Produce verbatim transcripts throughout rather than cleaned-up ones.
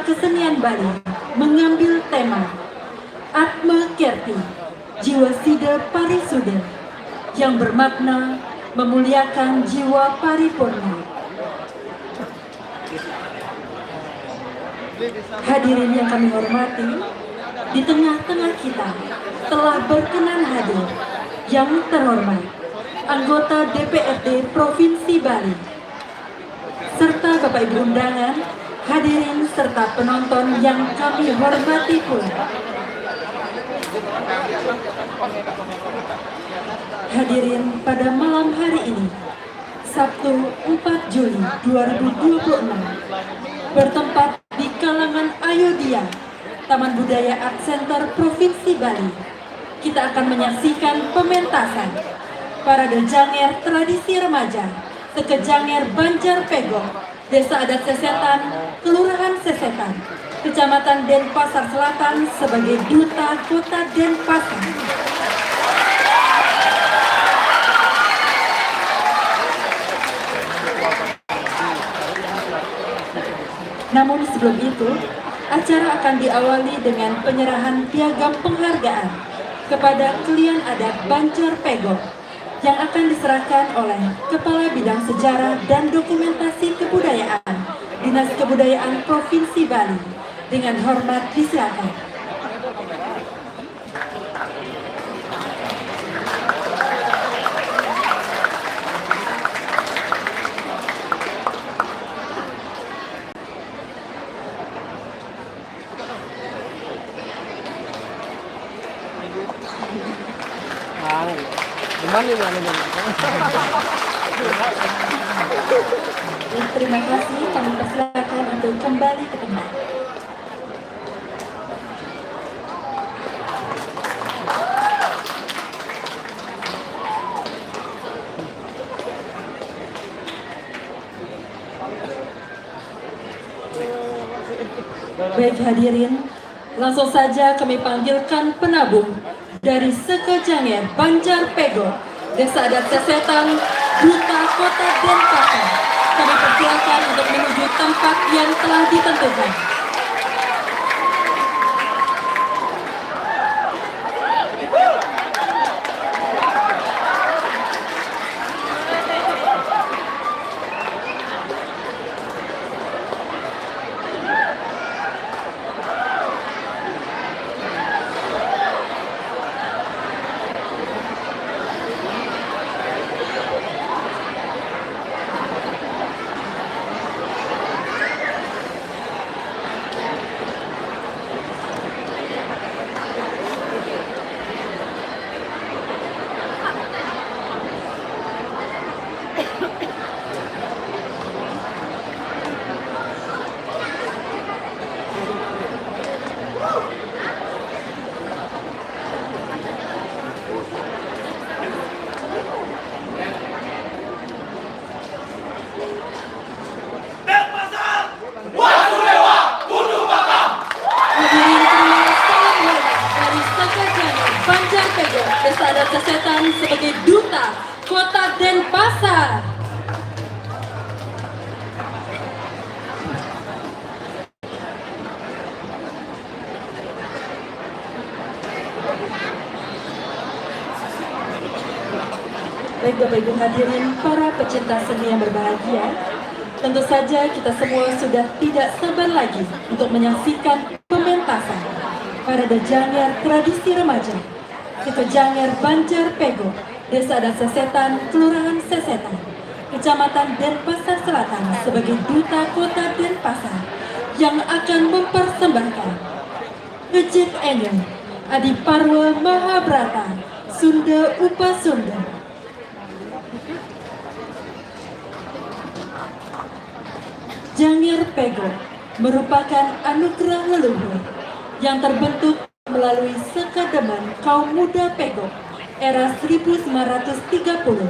Kesenian Bali mengambil tema Atma Kerti, Jiwa Sida Parisuda, yang bermakna memuliakan jiwa paripurna. Hadirin yang kami hormati, di tengah-tengah kita telah berkenan hadir yang terhormat anggota D P R D Provinsi Bali, serta Bapak Ibu undangan, hadirin serta penonton yang kami hormati pula. Hadirin, pada malam hari ini, Sabtu empat Juli dua ribu dua puluh enam, bertempat di Kalangan Ayodhya, Taman Budaya Art Center Provinsi Bali, kita akan menyaksikan pementasan parade janger tradisi remaja Seke Janger Banjar Pegok, Desa Adat Sesetan, Kelurahan Sesetan, Kecamatan Denpasar Selatan, sebagai Duta Kota Denpasar. Namun sebelum itu, acara akan diawali dengan penyerahan piagam penghargaan kepada kelian adat Banjar Pegok, yang akan diserahkan oleh Kepala Bidang Sejarah dan Dokumentasi Kebudayaan, Dinas Kebudayaan Provinsi Bali. Dengan hormat disilakan. Terima kasih, kami persilakan untuk kembali ke tempat. Baik, hadirin, langsung saja kami panggilkan penabuh dari Seke Janger Banjar Pegok, Desa Adat Sesetan, Duta Kota Denpasar. Kami persilakan untuk menuju tempat yang telah ditentukan. Hadirin, terima kasih dari Seke Janger Banjar Pegok, Desa Adat Sesetan, sebagai Duta Kota Denpasar. Baik, Bapak Ibu hadirin, para pecinta seni yang berbahagia, tentu saja kita semua sudah tidak sabar lagi untuk menyaksikan pementasan parade janger tradisi remaja Seke Janger Banjar Pegok, Desa Adat Sesetan, Kelurahan Sesetan, Kecamatan Denpasar Selatan, sebagai Duta Kota Denpasar, yang akan mempersembahkan Kecit Enyo, Adi Parwa Mahabrata, Sunda Upasunda. Janger Pegok merupakan anugerah leluhur yang terbentuk melalui Seke Demen Kaum Muda Pegok era seribu sembilan ratus tiga puluh,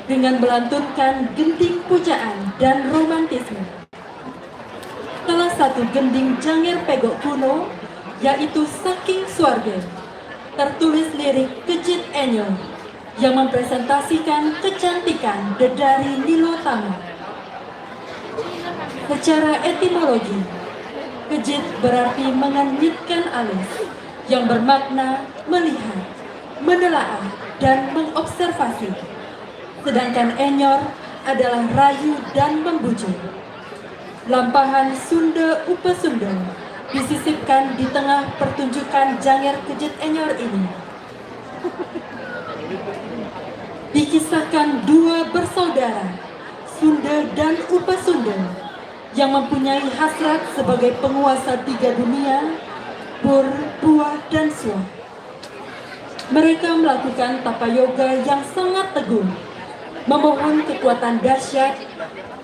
dengan melantunkan gending pujaan dan romantisme. Salah satu gending janger Pegok kuno yaitu Saking Swarga, tertulis lirik Kecit Enyo, yang mempresentasikan kecantikan dedari Nilotama. Secara etimologi, Kejit berarti mengenyitkan alis, yang bermakna melihat, menelaah, dan mengobservasi. Sedangkan enyor adalah rayu dan membujuk. Lampahan Sunda Upasunde disisipkan di tengah pertunjukan janger kejit enyor ini. Dikisahkan dua bersaudara, Sunda dan Upasunde, yang mempunyai hasrat sebagai penguasa tiga dunia, Bur, Buah, dan Suah. Mereka melakukan tapa yoga yang sangat teguh, memohon kekuatan dahsyat,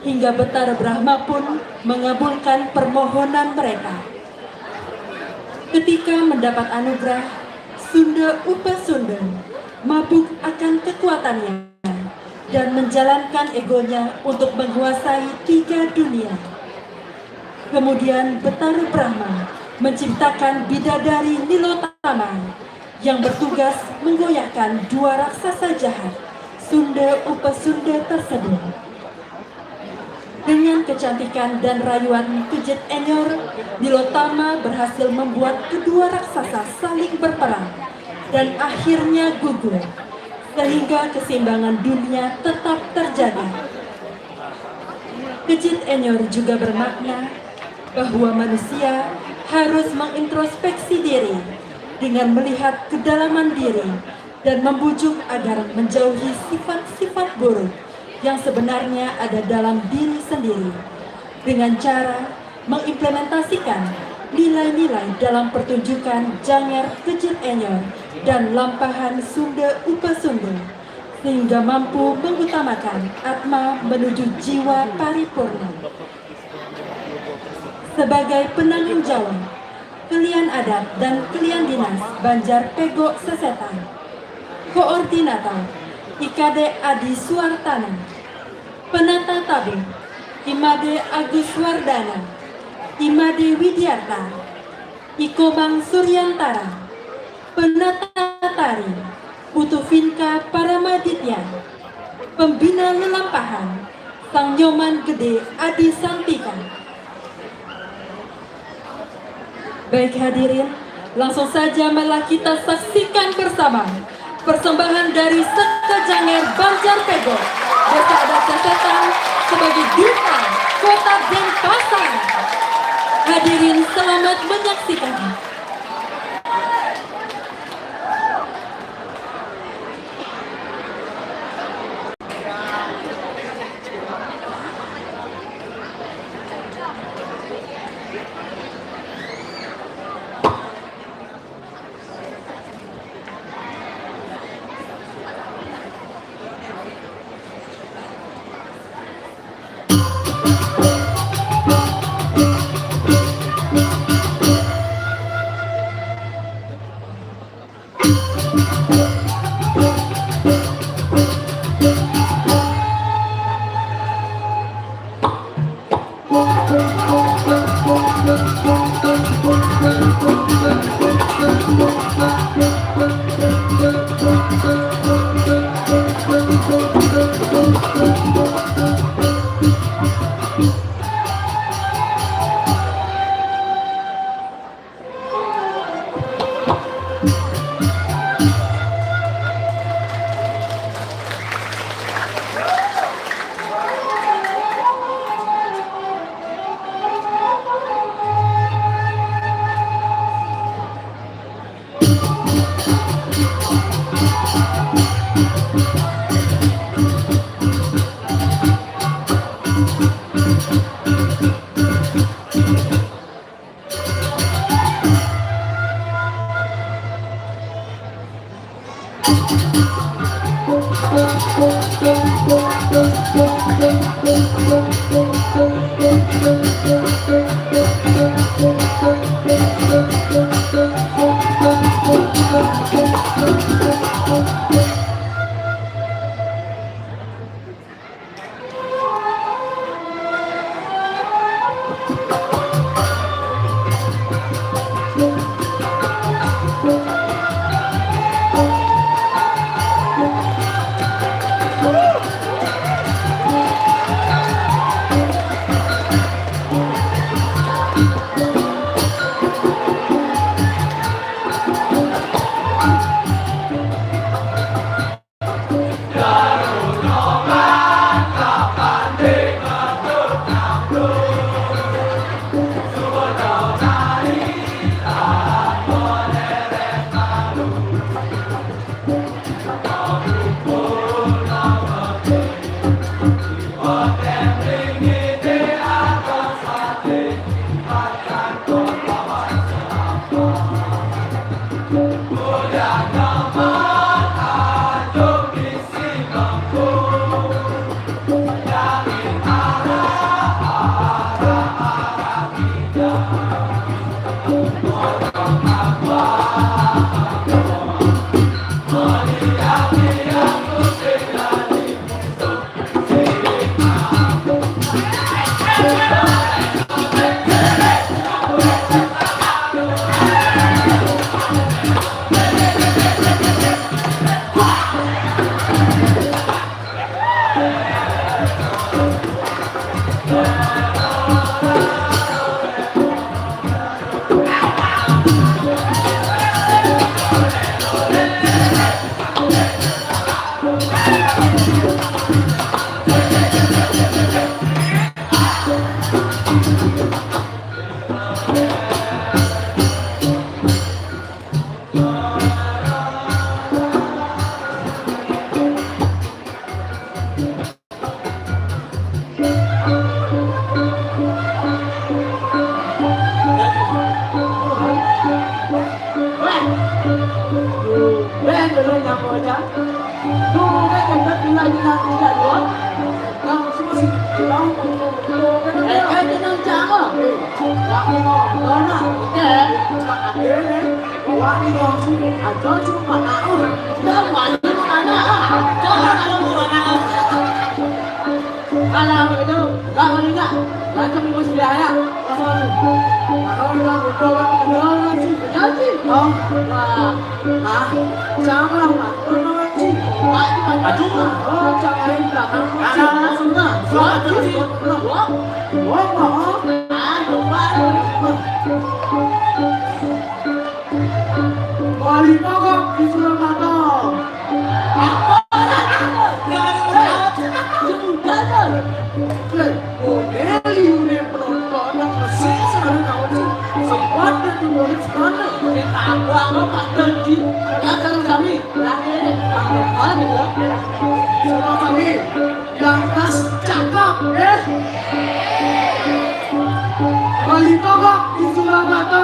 hingga Betara Brahma pun mengabulkan permohonan mereka. Ketika mendapat anugerah, Sunda Upasunde mabuk akan kekuatannya dan menjalankan egonya untuk menguasai tiga dunia. Kemudian Betara Brahma menciptakan bidadari Nilotama yang bertugas menggoyahkan dua raksasa jahat, Sunda Upasunde tersebut. Dengan kecantikan dan rayuan kejit enyor, Nilotama berhasil membuat kedua raksasa saling berperang dan akhirnya gugur, sehingga keseimbangan dunia tetap terjaga. Kejit enyor juga bermakna bahwa manusia harus mengintrospeksi diri dengan melihat kedalaman diri dan membujuk agar menjauhi sifat-sifat buruk yang sebenarnya ada dalam diri sendiri, dengan cara mengimplementasikan nilai-nilai dalam pertunjukan janger kejit enyor dan lampahan Sunda Upasunde, sehingga mampu mengutamakan atma menuju jiwa paripurna. Sebagai penanggung jawab, Kelian Adat dan Kelian Dinas Banjar Pegok Sesetan. Koordinator, I K D Adi Suartana. Penata tabur, I Made Agus Wardana, I Made Widiarta, I Komang Suryantara. Penata tari, Putu Vinka Paramaditya. Pembina lelampahan, Sang Nyoman Gede Adi Santika. Baik hadirin, langsung saja malah kita saksikan bersama persembahan dari Seka Janger Banjar Pegok, Desa Adat Sesetan, sebagai duta Kota Denpasar. Hadirin, selamat menyaksikan. Alah, itu, enggak, enggak, enggak. Macam ibu sebelah ya. Kalau udah betul, betul sih. Betul sih. Oh, wah. Ah, sama lah, Pak. Betul sih. Pak, itu Pak. Aduh. Oh, jangan belakang. Alah, alah, semua. Wah, betul sih. Wah, wah, wah. Ah, lupa. Wali Pogok di Surakarta. Apa? Jangan lupa. Jangan lupa. Model ini penonton yang masih sekarang tahu sih. Sempat dan juga sekarang. Kita apa, apa, Pak Dodi? Datang kami. Lahir. Apa, apa, gitu. Sama kami. Yang pas cakep, eh. Wali Pogok di Surakarta.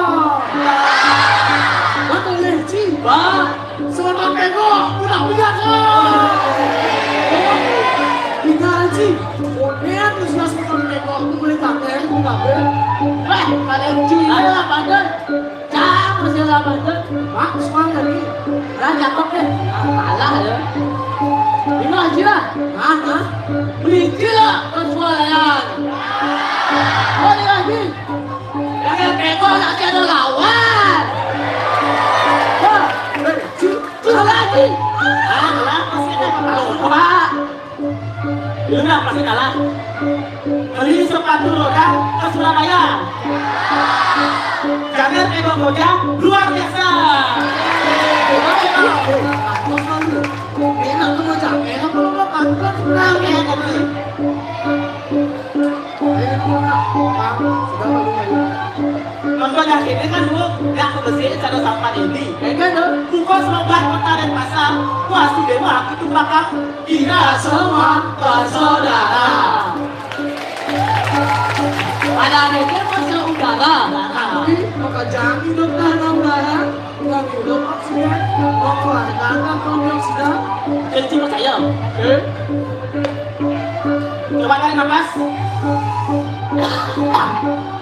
Betul, eh, Ci. Bah. Selamat tengok, udah biasa. Kita, Ci. Udah antusias nonton tengok, aku boleh pakai, aku pakai. Eh, kalian Ci. Ayo lah, pakai. Cang, masih lama aja. Mak, semangat nih. Nah, cakep deh. Ah, kalah ya. Ini aja lah. Hah? Hah? Beli gila ke sualayan. Oh, ini lagi. Jangan tengok, nanti ada lawan. Wah, eh, cu-, cu lagi. Ah, kalah, masih ada lawan. Udah, pasti kalah. Beli sepatu roda ke Surabaya. Jangan tengok Koja, luar biasa. Enak tuh, Koja. Enak kalau mau pantun, kurang enak. Ini kurang. Pantun sudah lalu. Nonton yang ini kan dulu, yang kebersihin cara sampah ini. Kayak gitu. Buka selobat kota dan pasar. Wah, si Dewa, aku tuh bakal kita semua bersaudara. Ada adegan masuk udara. Tapi, maka jangan hidup dalam udara. Udah hidup oksigen. Mau keluar tanah, konyol sudah. Jadi percaya. Eh? Coba tarik nafas.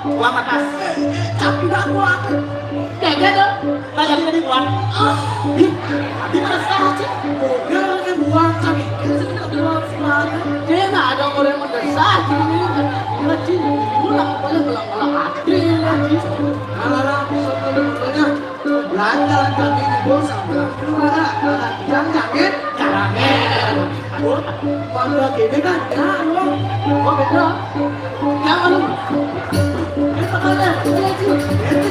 Buang nafas. Eh, eh, tapi dah buang. Dede tuh. Nah, jadi tadi buang. Ah, di, di mana sih? Udah, kan buang, tapi kan sudah buang semuanya. Dia nggak ada orang mendesak, gini, gini, kan. Gila, Cing. Gila, pokoknya ngelak-ngelak hati, ya, Cing. Alah, alah, pokoknya belanja lagi kami di bos sama. Lu ada, ada, jangan, jangan. Jangan. Aduh. Warga gini kan, ya, lu. Oh, beda. Ya, lu. Ini tengahnya. Ini, ini.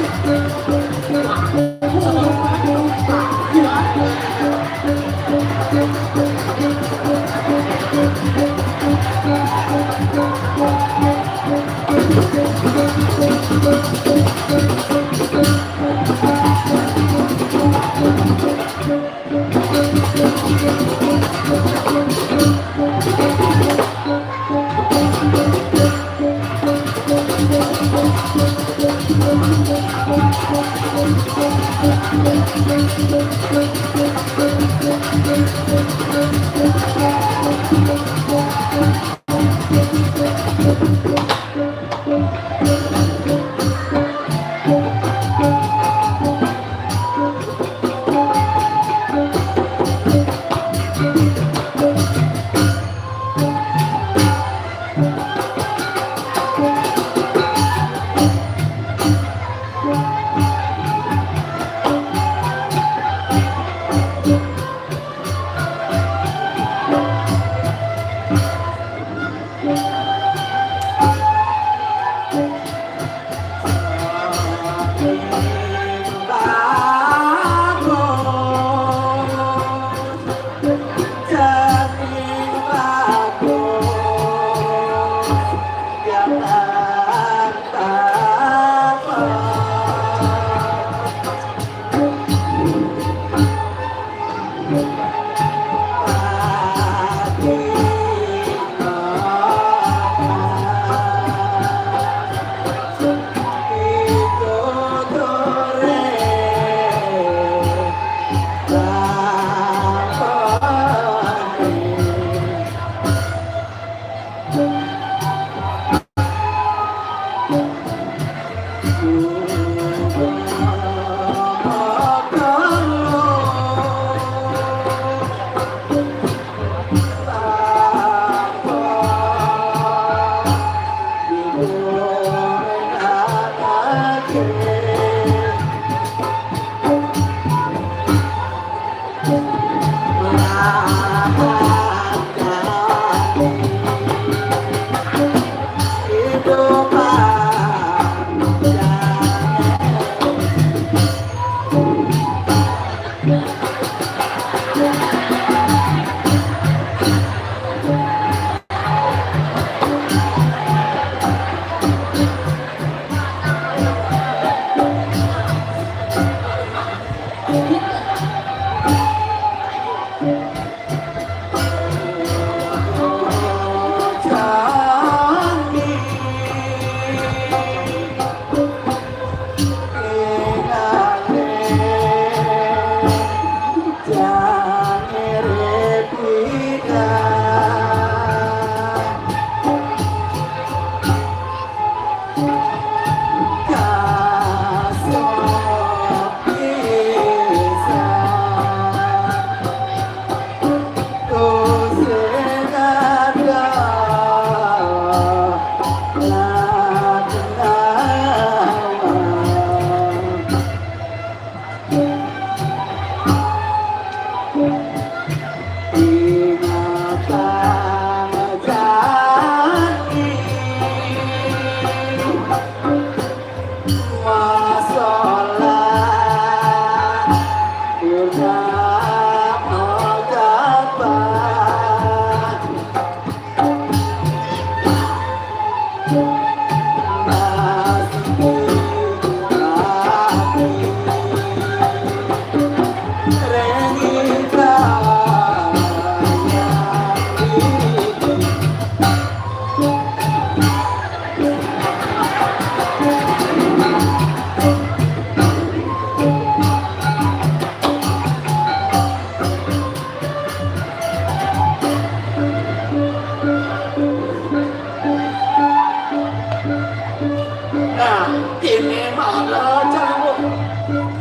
Nah, ini malah jauh.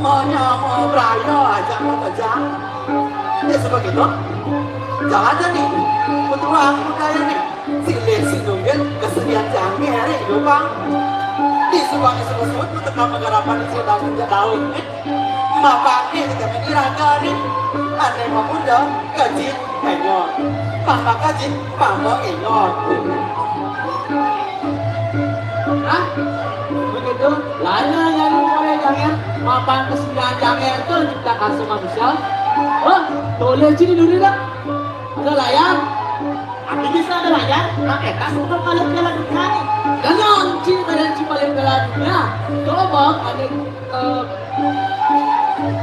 Monyong raya aja mau kerja. Ya sebab itu, jangan jadi petualang budaya nih. Silih sinunggil kesenian Janger nih, Bang. Di Subang disebut-sebut, tekan penggarapan di Sunda Sejak Daun nih. Mapake kita ini raga nih. Ane mapunda kajit engot. Pama kajit, pama engot. Hah? Begitu? Lah, ya, ya, lu boleh Janger. Mapan kesenian Janger itu ciptakan sama manusia. Oh, tulis sini dulu dah. Ada layar. Tapi bisa ada layar. Nah, kita sudah balik ke dunia nih. Dan yang ciri badan cipalik ke dunia. Coba ada, eh,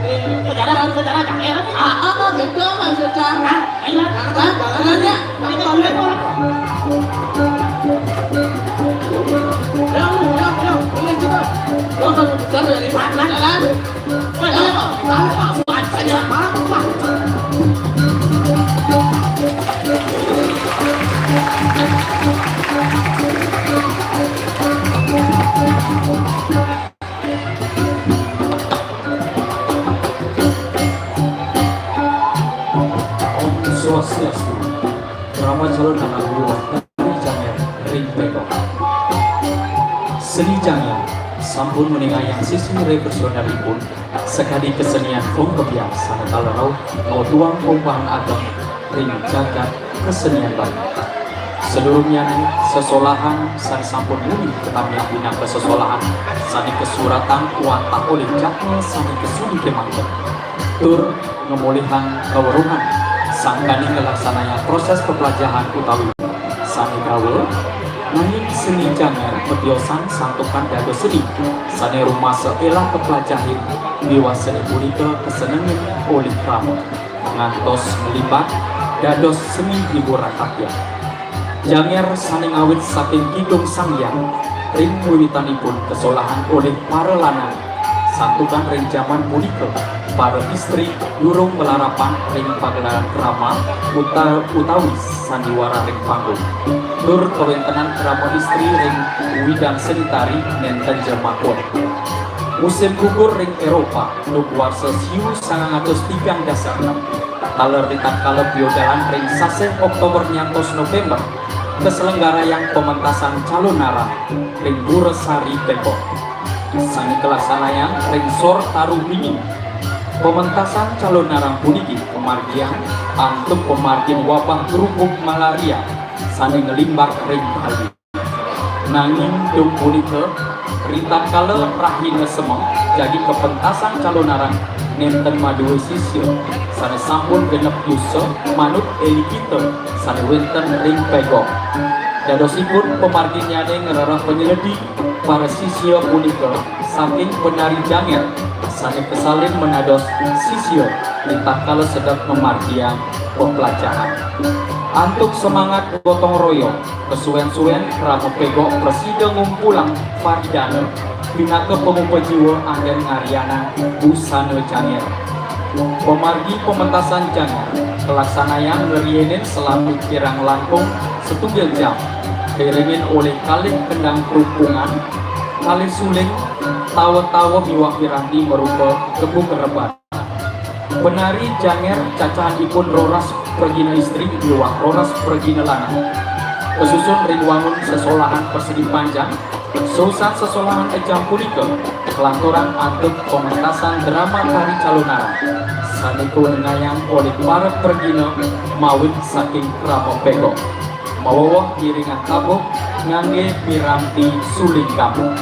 eh, sejarah, sejarah Janger. Ah, ah, ah, gitu maksudnya. Hah? Ayo, jangan, jangan, jangan, ya. Jangan, jangan, jangan. Jauh, jauh, jauh. Boleh juga. Gua kalau besar dari mana, kan? Om Swastiastu. Krama calon anak buah seni Janger ring Bengkok. Seni Janger sampun meningayang sisi revolusioneripun sakadi kesenian pungkebyas sane taler rauh ngwetuang kaubahan ageng ring jagat kesenian Bali. Sadurungnyané, sesolahan sane sampun mulih katamiang pinaka sesolahan sane kasuratang wantah olih jadma sane kasudi kemanten. Tur ngamolihang kaweruhan sangkaning nglaksanayang proses peplajahan utawi sane gawa, nanging seni Janger matiosan santukan dados seni sane rumasa elah peplajahin miwah seni punika kasenengin olih krama, ngantos nglimbak dados seni hiburan rakyat. Janger sane ngawit saking Kidung Sang Hyang ring wiwitanipun kasolahan olih para lanang, santukan ring jaman punika para istri durung malarapan ring pagelaran krama uta-, utawi sandiwara ring panggung. Tur kawentenan krama istri ring widang seni tari nenten jemakon. Musim gugur ring Eropa, duk warsa siu sangang atus tigang dasa enem, taler ritatkala piodalan ring sasih Oktober nyantos November, kaselenggarayang pementasan calonarang ring Pura Sari Depok. sané kalaksanayang ring Sor Taruh Dingin. Pementasan calonarang puniki pamargiang antuk pamargin wabah grubug malaria sané nglimbak ring Bali. Nanging duk punika, ritatkala rahina semeng jagi kapentasan calonarang nénten madué sisia sané sampun genep yusa manut elikita sané wénten ring Pegok. Dadosipun pamarginnyané ngrereh panyeledi para sisia punika saking penari Janger sané kasalin manados sisia ritatkala sedek mamargiang peplajahan. Antuk semangat gotong royong, kasuén-suén krama Pegok prasida ngumpulang paridana pinaka pangupa jiwa anggén ngaryanang busana Janger. Pamargi pementasan Janger kalaksanayang ngriinin salami kirang langkung satunggal jam, diringin olih kalih kendang krungkungan, kalih suling, tawa-tawa miwah piranti marupa gebug rebat. Penari Janger cacahanipun roras pragina istri miwah roras pragina lanang. Kasusun ring wangun sesolahan persegi panjang, susan sesolahan ejam punika kalanturang antuk pementasan drama tari calonarang sané kawenengayang olih para pragina mawit saking krama Pegok. Maweweh iringan tabuh nganggé piranti suling gambung.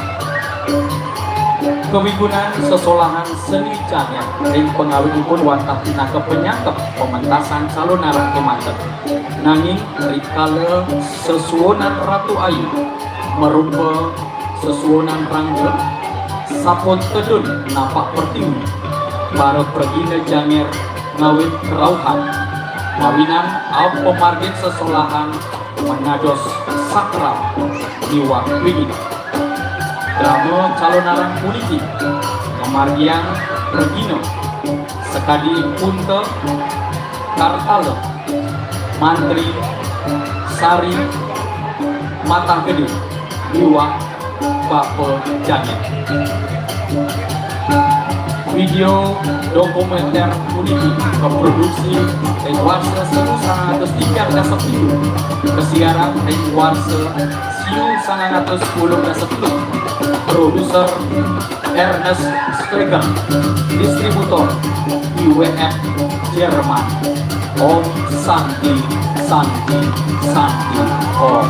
Kawigunan sesolahan seni Janger ring pangawitipun wantah pinaka panyangkep pementasan calonarang kémanten. Nanging rikala sesuunan Ratu Ayu marupa sesuunan rangga, sampun tedun napak pertiwi, para pragina Janger ngawit kerauhan, mawinan apamargin sesolahan manados sakral miwah wiwit. Drama calonarang puniki kamargiang pragina sakadi Punta, Kartala, Mantri, Sari, Matah Gedé, miwah Bapa Janger. Video dokumenter puniki kaproduksi ring warsa siu sangang atus tigang dasa pitu, kasiaran ring warsa siu sangang atus wolung dasa telu. Produser Ernest Streger, distributor I W F Jerman. Om Santi, Santi, Santi, Om.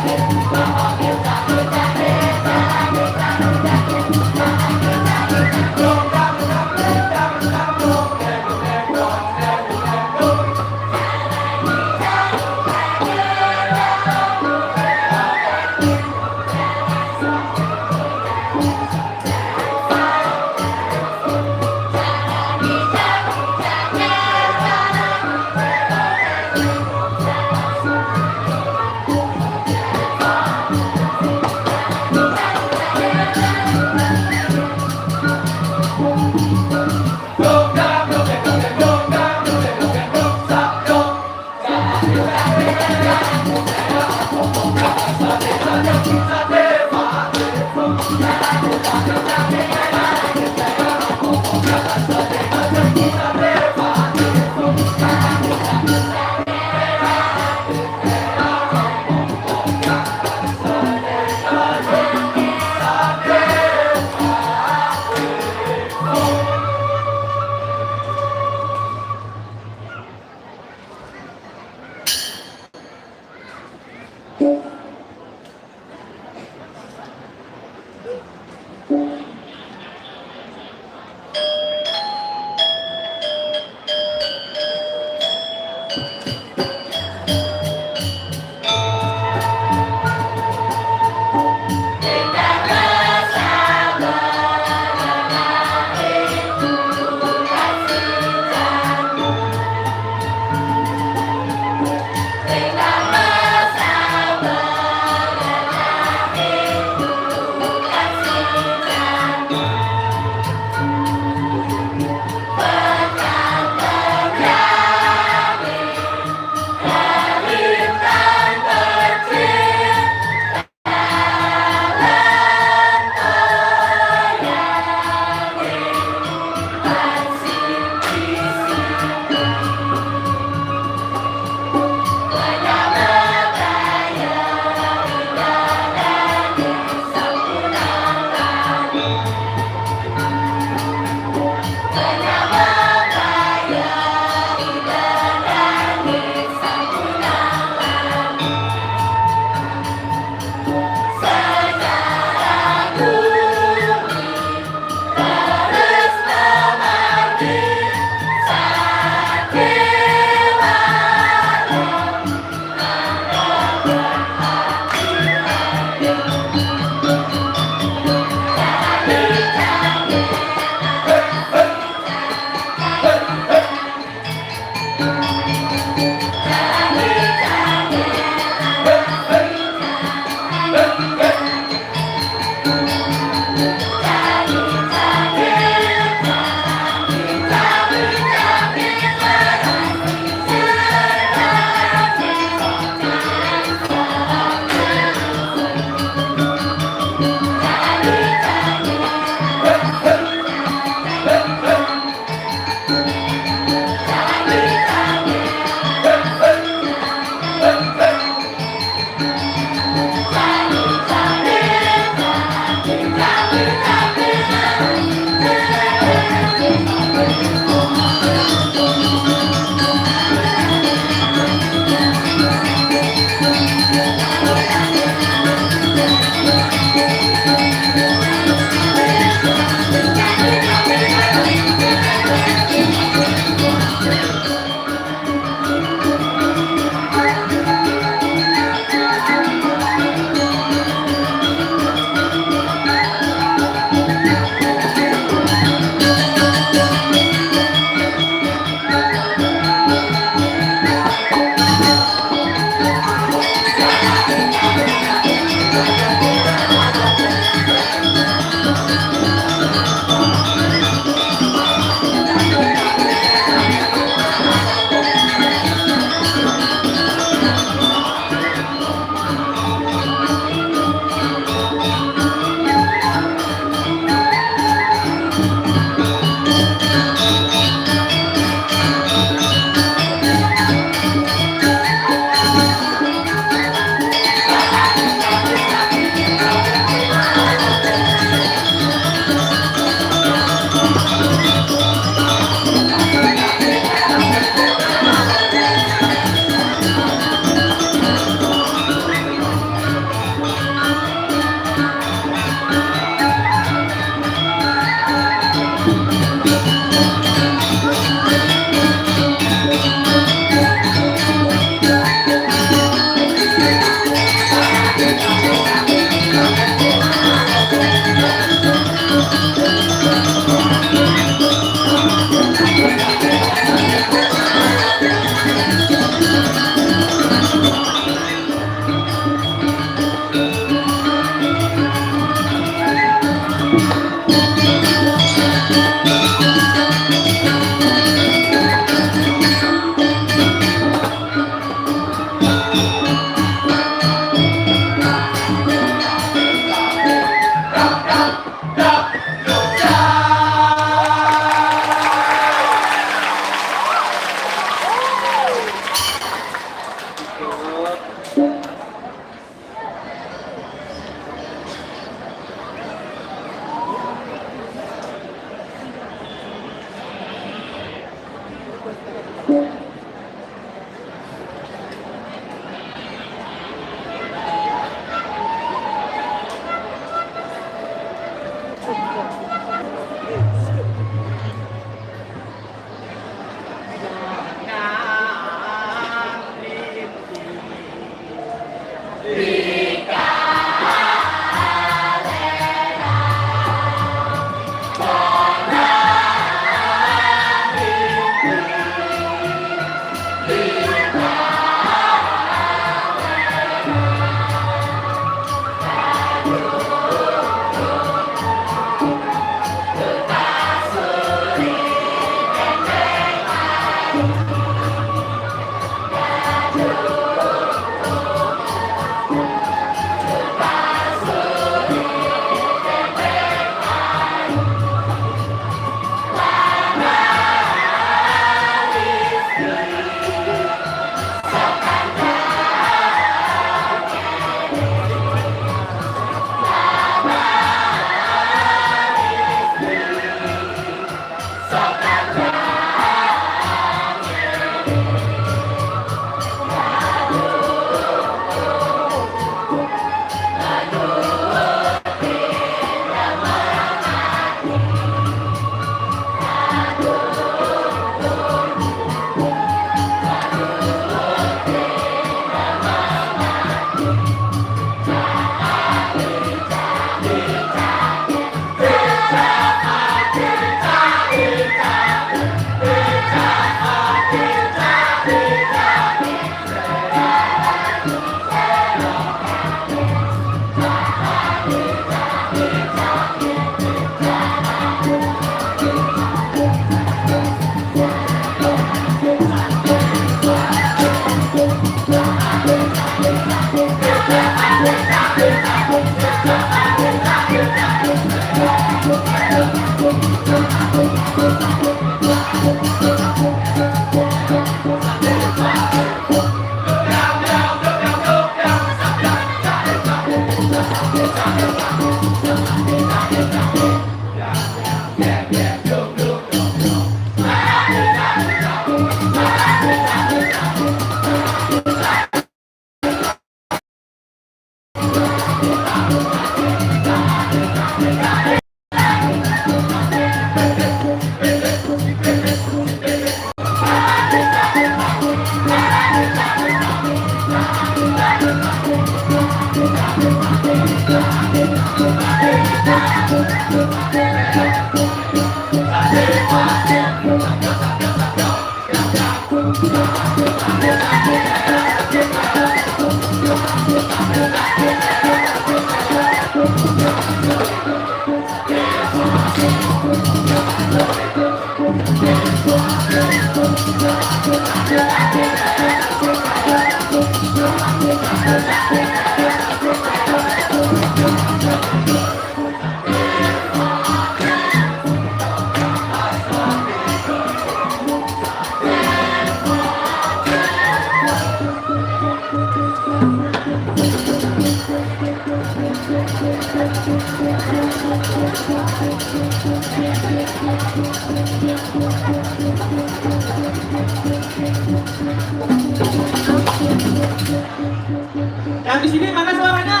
Yang di sini mana suaranya?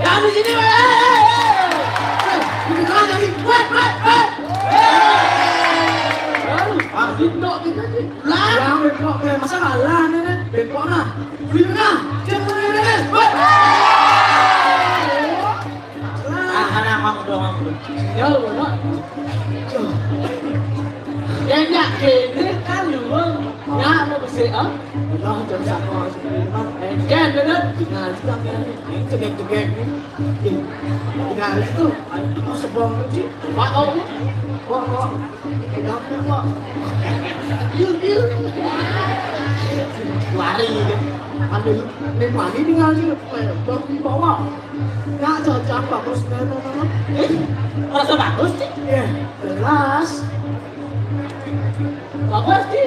Yang di sini, weh, eh, eh, eh. Eh, ini kan jadi, weh, weh, weh. Eh. Baru, ah, bengkok kita sih. Lah, yang bengkok, eh, masa kalah nih, nih? Bengkok nah. Beli nah. Dia punya ini, nih. Weh. Ah, anak aku doang, bro. Ya, lu, bro. Ya, ya, gini kan lu. Ya, lu mesti, ah? Udah, jam satu harus beli, Bang. Eh, kan, bener? Nah, itu kan, yang cegek-cegek nih. Tinggal itu, ayo, mau sebong sih. Pak, oh, kok, kok, kenapa, kok? Yuk, yuk. Lari, gitu. Ambil, nih, lagi tinggal sih. Eh, bang, di bawah. Nggak cocok, bagus, no, no, no, no. Eh, merasa bagus sih? Iya, jelas. Bagus, Ci.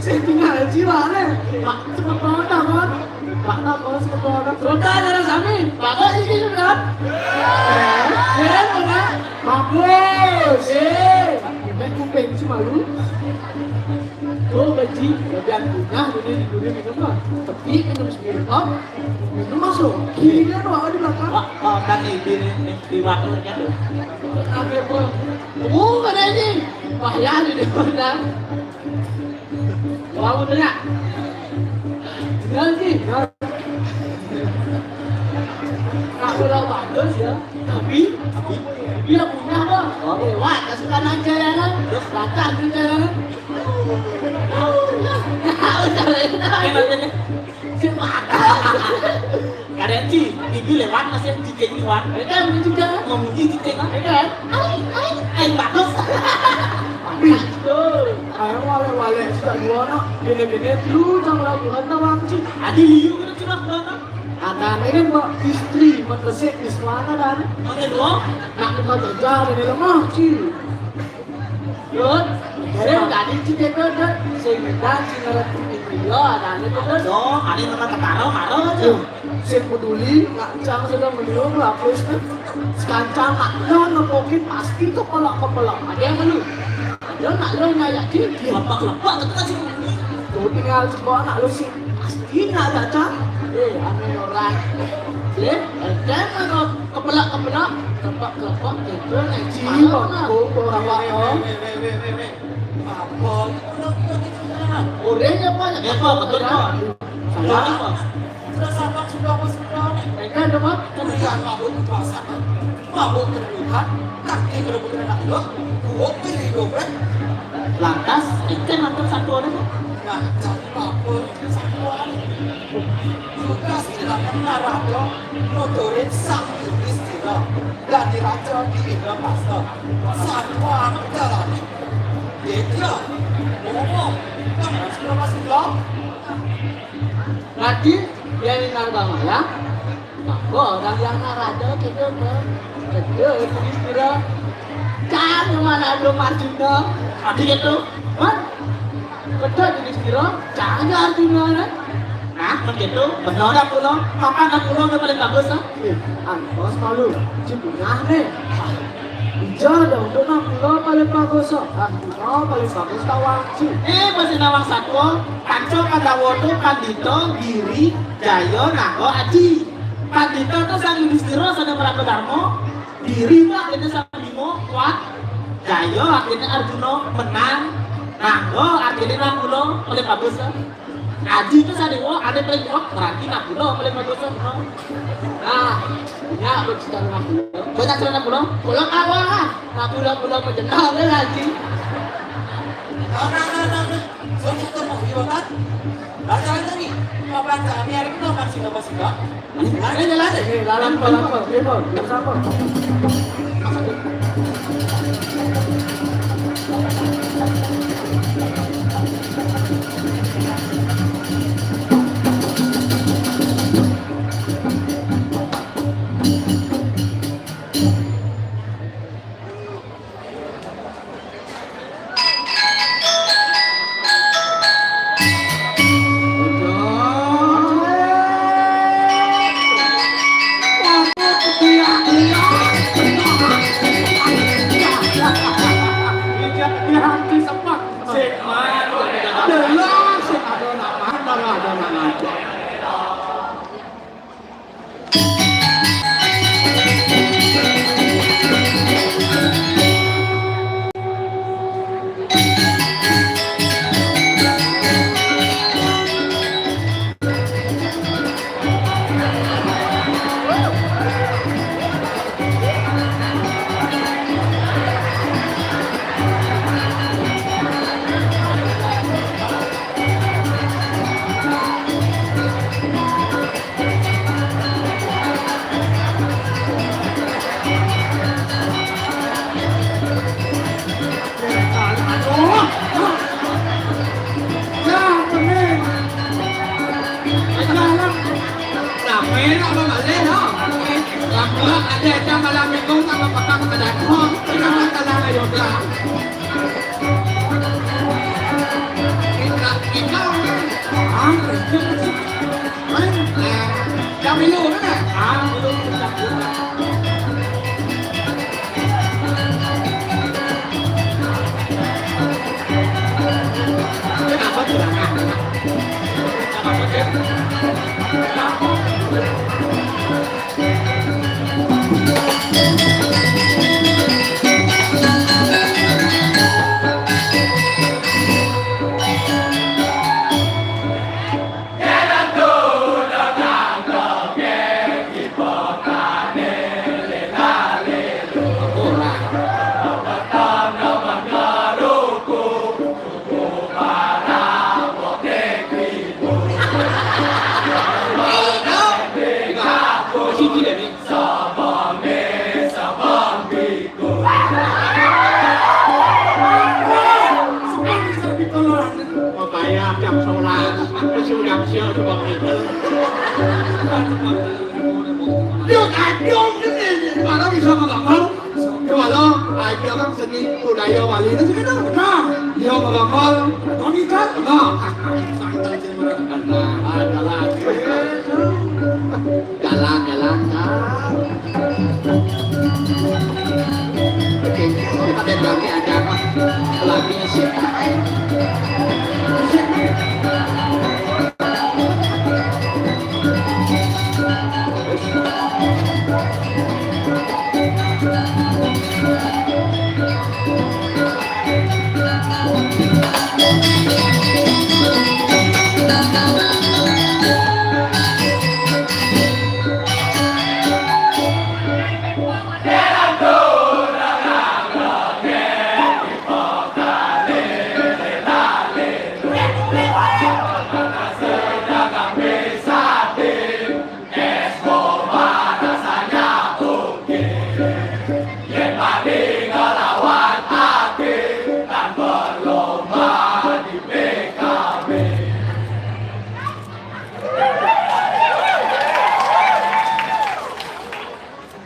Sing tinggal Ci waé. Pak, semeton, Pak. Pak, Pak, semeton. Semeton, ada sami. Bagus iki, semeton. Keren, Pak. Bagus. Eh, kuping Ci malu. Tuh, Ci, bagian punya, ini di dunia minum, Pak. Tapi minum sendiri, Pak. Minum masuk. Kirinya doang di belakang. Pak, Pak, kan di, di, di, di waktu ternyata. Oke, Pak. Oh, ada ini. Wah, ya, di depan. Wah, bener ya? Bener sih. Aku udah bagus ya. Tapi, tapi dia punya apa? Oh, lewat, kasih kanan jalan. Terus datang ke jalan. Udah, udah. Siapa? Kadang Ci, ibu lewat masih cicing liwat. Mereka begitu juga. Memuji cicing kan? Iya kan? Ai, ai, ai, bagus. Ih, tuh. Ayo, wale-wale, sudah dua, nak. Gini-gini, lu jangan lakukan tawang, Ci. Adi liu kita curah dua, nak. Ada ini, Mbak, istri, mengesek di mana, dan? Oke, dua. Nak buka kerja, ini lemah, Ci. Dut, sing tadi Ci Dut, Dut. Sing minta Ci ngerti iya, ada anu, Dut. Aduh, ada nama ketara, marah aja. Tuh, sing peduli, nak cang sudah meniup lapis, Dut. Sekancang nak lo nepokin pasti kepala-kepala. Ada yang malu. Ada nak lo ngayak Ci. Lepak-lepak, gitu kan, Ci. Tuh, tinggal coba nak lo sih. Pasti nak ada, Cang. Eh, ame orang. Leh, ada nak lo kepala-kepala. Kepak-kepak gitu, nek. Ci, malam, Bang. Nah. Kok, kok, apa, Bang? Weh, weh, weh, weh, weh, weh. Apa? Orangnya banyak. Ya, Pak, betul, Pak. Salah. Betul, Pak. Sudah, sabar, sudah, apa, sudah? Mereka ada, Pak. Kemudian mabuk di pasar. Mabuk kedudukan. Kaki kedudukan anak lo. Kuat pilih dompet. Lantas, ikan atau satu orang, Pak? Nah, cari apa? Satu orang. Juga sira menarado nuturin Sang Yudhistira dan diraja di Indrapasta. Sarwa Antarani. Dedya, ngomong, kamu sudah masuk belum? Tadi, dia ini nang bang ya? Maka orang yang narada kita ke, kita Yudhistira. Kan mana belum Arjuna? Tadi itu, kan? Betul, Yudhistira, jangan Arjuna, kan? Nah, begitu, benar dah pulang. Papan dah pulang, udah paling bagus, ah. Eh, Antos malu, Ci punah, nih. Ija dah, untuk nang pulang paling bagus, ah. Arjuna paling bagus tawang, Ci. Eh, masih nawang satwa, Panca Pandawa tu Pandita, Giri, Jaya, Naga, Aji. Pandita tu Sang Yudhistira, sada maraga dharma. Giri, Pak, ini Sang Bima, kuat. Jaya, akhirnya Arjuna, menang. Naga, akhirnya Nakula, paling bagus, ah. Aji itu Sadewa, ada paling kuat, berarti Nakula paling bagus, ah. Nah, banyak bercerita Nakula. Banyak cerita Nakula. Kalau kawan, ah. Nakula, Nakula, menjenang, kan, Aji. Nah, nah, nah, nah, nah. Saya ketemu Yonan. Raja-raja nih, mau baca, ini hari kita masih nggak masih nggak? Ini jalan deh. Eh, lalang, lalang, lalang, lalang. Makanya jam sebelas, aku sudah siap coba itu. Yuk, ayo, ini mana bisa ngomong? Coba lo, ayo kan seni budaya Bali itu sih kan benar. Iya, ngomong. Tony kan? Nah, santai sih, Bro. Nah, ada lagi. Jalan, jalan, jalan. Oke, kita balik lagi aja, Pak. Lagi sih.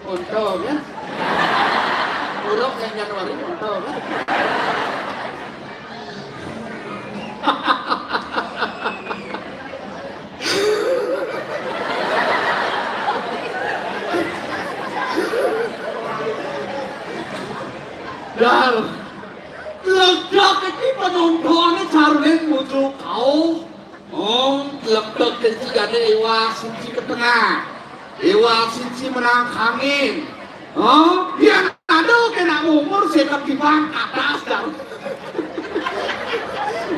Untung ya. Buruk yang Januari untung ya. Dar, lega iki penontoné jarine muncul kauh. Oh, lebek kencingane iwak siji ke tengah. Iwak siji menang angin. Oh, yen ada kena umur seket lima ke atas, Dar.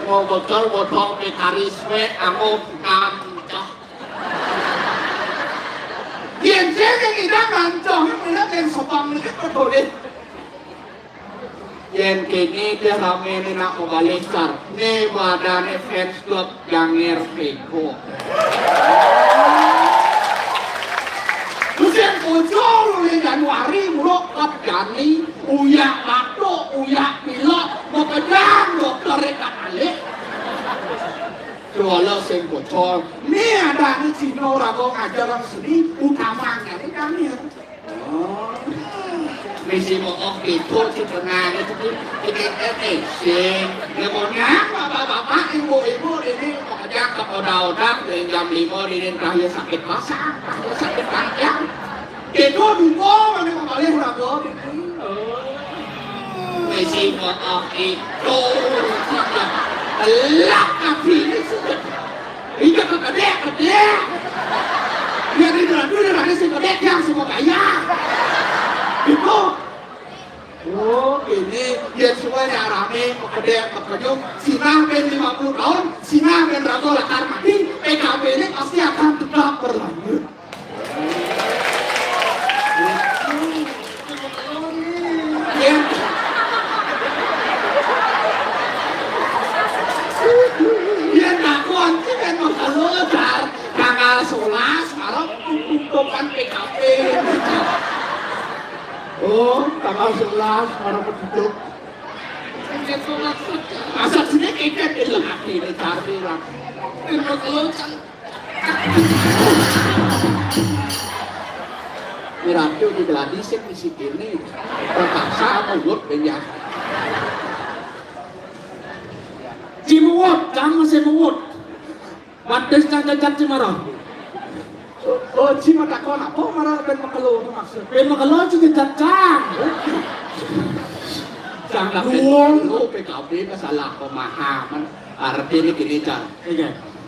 Mau betul bodoh ke karis we, anggo kancah. Yen sing ngidang ngancah, yen sepang iki peduli. Yen kene dia ramene nak mabalih, Car. Ne badane fans club Janger Peko. Musim ucul, mulai Januari, muluk kap jani, uyak batuk, uyak pilek, mapedang dokter ikat alik. Kuala sing bocor. Ne adane Cina raga ngajar seni, utamane kami. Oh. Misi mokoh itu si tengah itu, itu, itu, eh, eh, sing. Ya, pokoknya bapak-bapak, ibu-ibu ini pokoknya kepada odak dari jam lima ini entah ya sakit pasang, entah ya sakit panjang. Itu dua mana kembali raga. Oh. Misi mokoh itu. Elak kaki ini sudah. Iya, kedek, kedek. Iya, di dalam dulu ada si kedek yang semua kaya. Itu. Oh, ini dia semua yang rame, kedek, kepenyung. Sinah ben lima puluh tahun, sinah ben raga lakar mati, P K B ini pasti akan tetap berlanjut. Yen, yen aku anti kan makalo, Car, tanggal sebelas malam pembentukan P K P. Oh, tanggal sebelas malam pembentuk. Masa sini keket di lagi ini cari lah. Ini radio di Belandi sing di sini. Terpaksa aku buat banyak. Cimuwut, kamu sing muwut. Wadis kang cacat cimara. Oh, ci matakon apa marang ben makelo maksud? Ben makelo ci cacat, Cang. Cang, tapi Nuwun. Lu P K B kesalah pemahaman. Artine gini, Cang. Iya.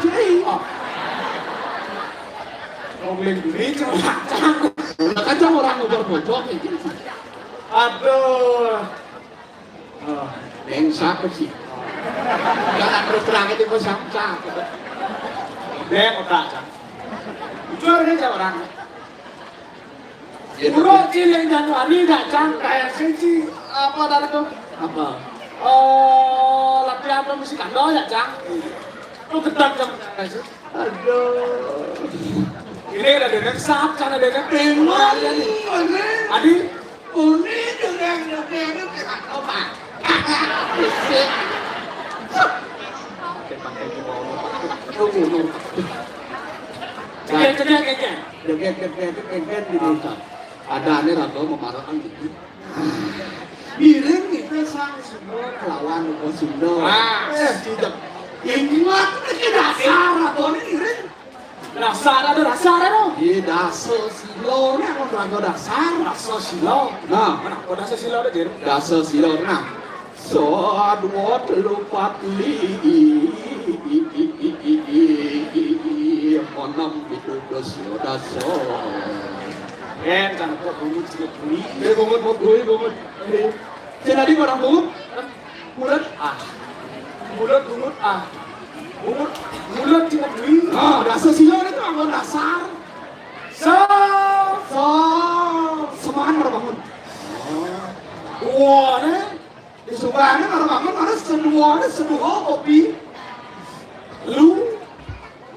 Cai. Oh. Wong ling buri cang. Lah kan cang ora ngobrol bocok iki. Aduh. Oh, ning sapa sih? Jangan terus terang itu kok sapa? Nek otak cang. Jujur aja orang. Kulo cilik Januari dak cang kayak siji apa tadi tuh? Apa? Oh, latihan musik kando ya cang. Lu gedang cang. Aduh. Ini ada dene sap, sana dene pengen. Adi, uni dengan dengan dengan apa? Cek, cek, cek, cek, cek. Joget, joget, joget. Joget, joget, joget, joget, gitu. Ada ane raga memarakan gitu. Ngiring kita sang semua kelawan Upa Sunda. Ah. Eh, tidak. Ingat iki dasar apa ini ngiring? Dasar ada dasar ada. Iya, dasa sila ini apa raga dasar? Dasa sila. Nah. Mana apa dasa sila ada, Jir? Dasa sila. Nah. Sadwa telu pat li. Onom pitu dasa dasa. Eh, jangan kok bungut sikit bunyi. Eh, bungut, bungut, bungut, bungut. Sing tadi orang bungut? Mulut ah. Mulut bungut ah. Bungut, mulut sikit bunyi. Ah, dasa sila itu apa dasar? So. So. Semangat berbangun. Wah, ne. Di Subang ini kalau bangun ada seduo, ada seduo kopi. Lu,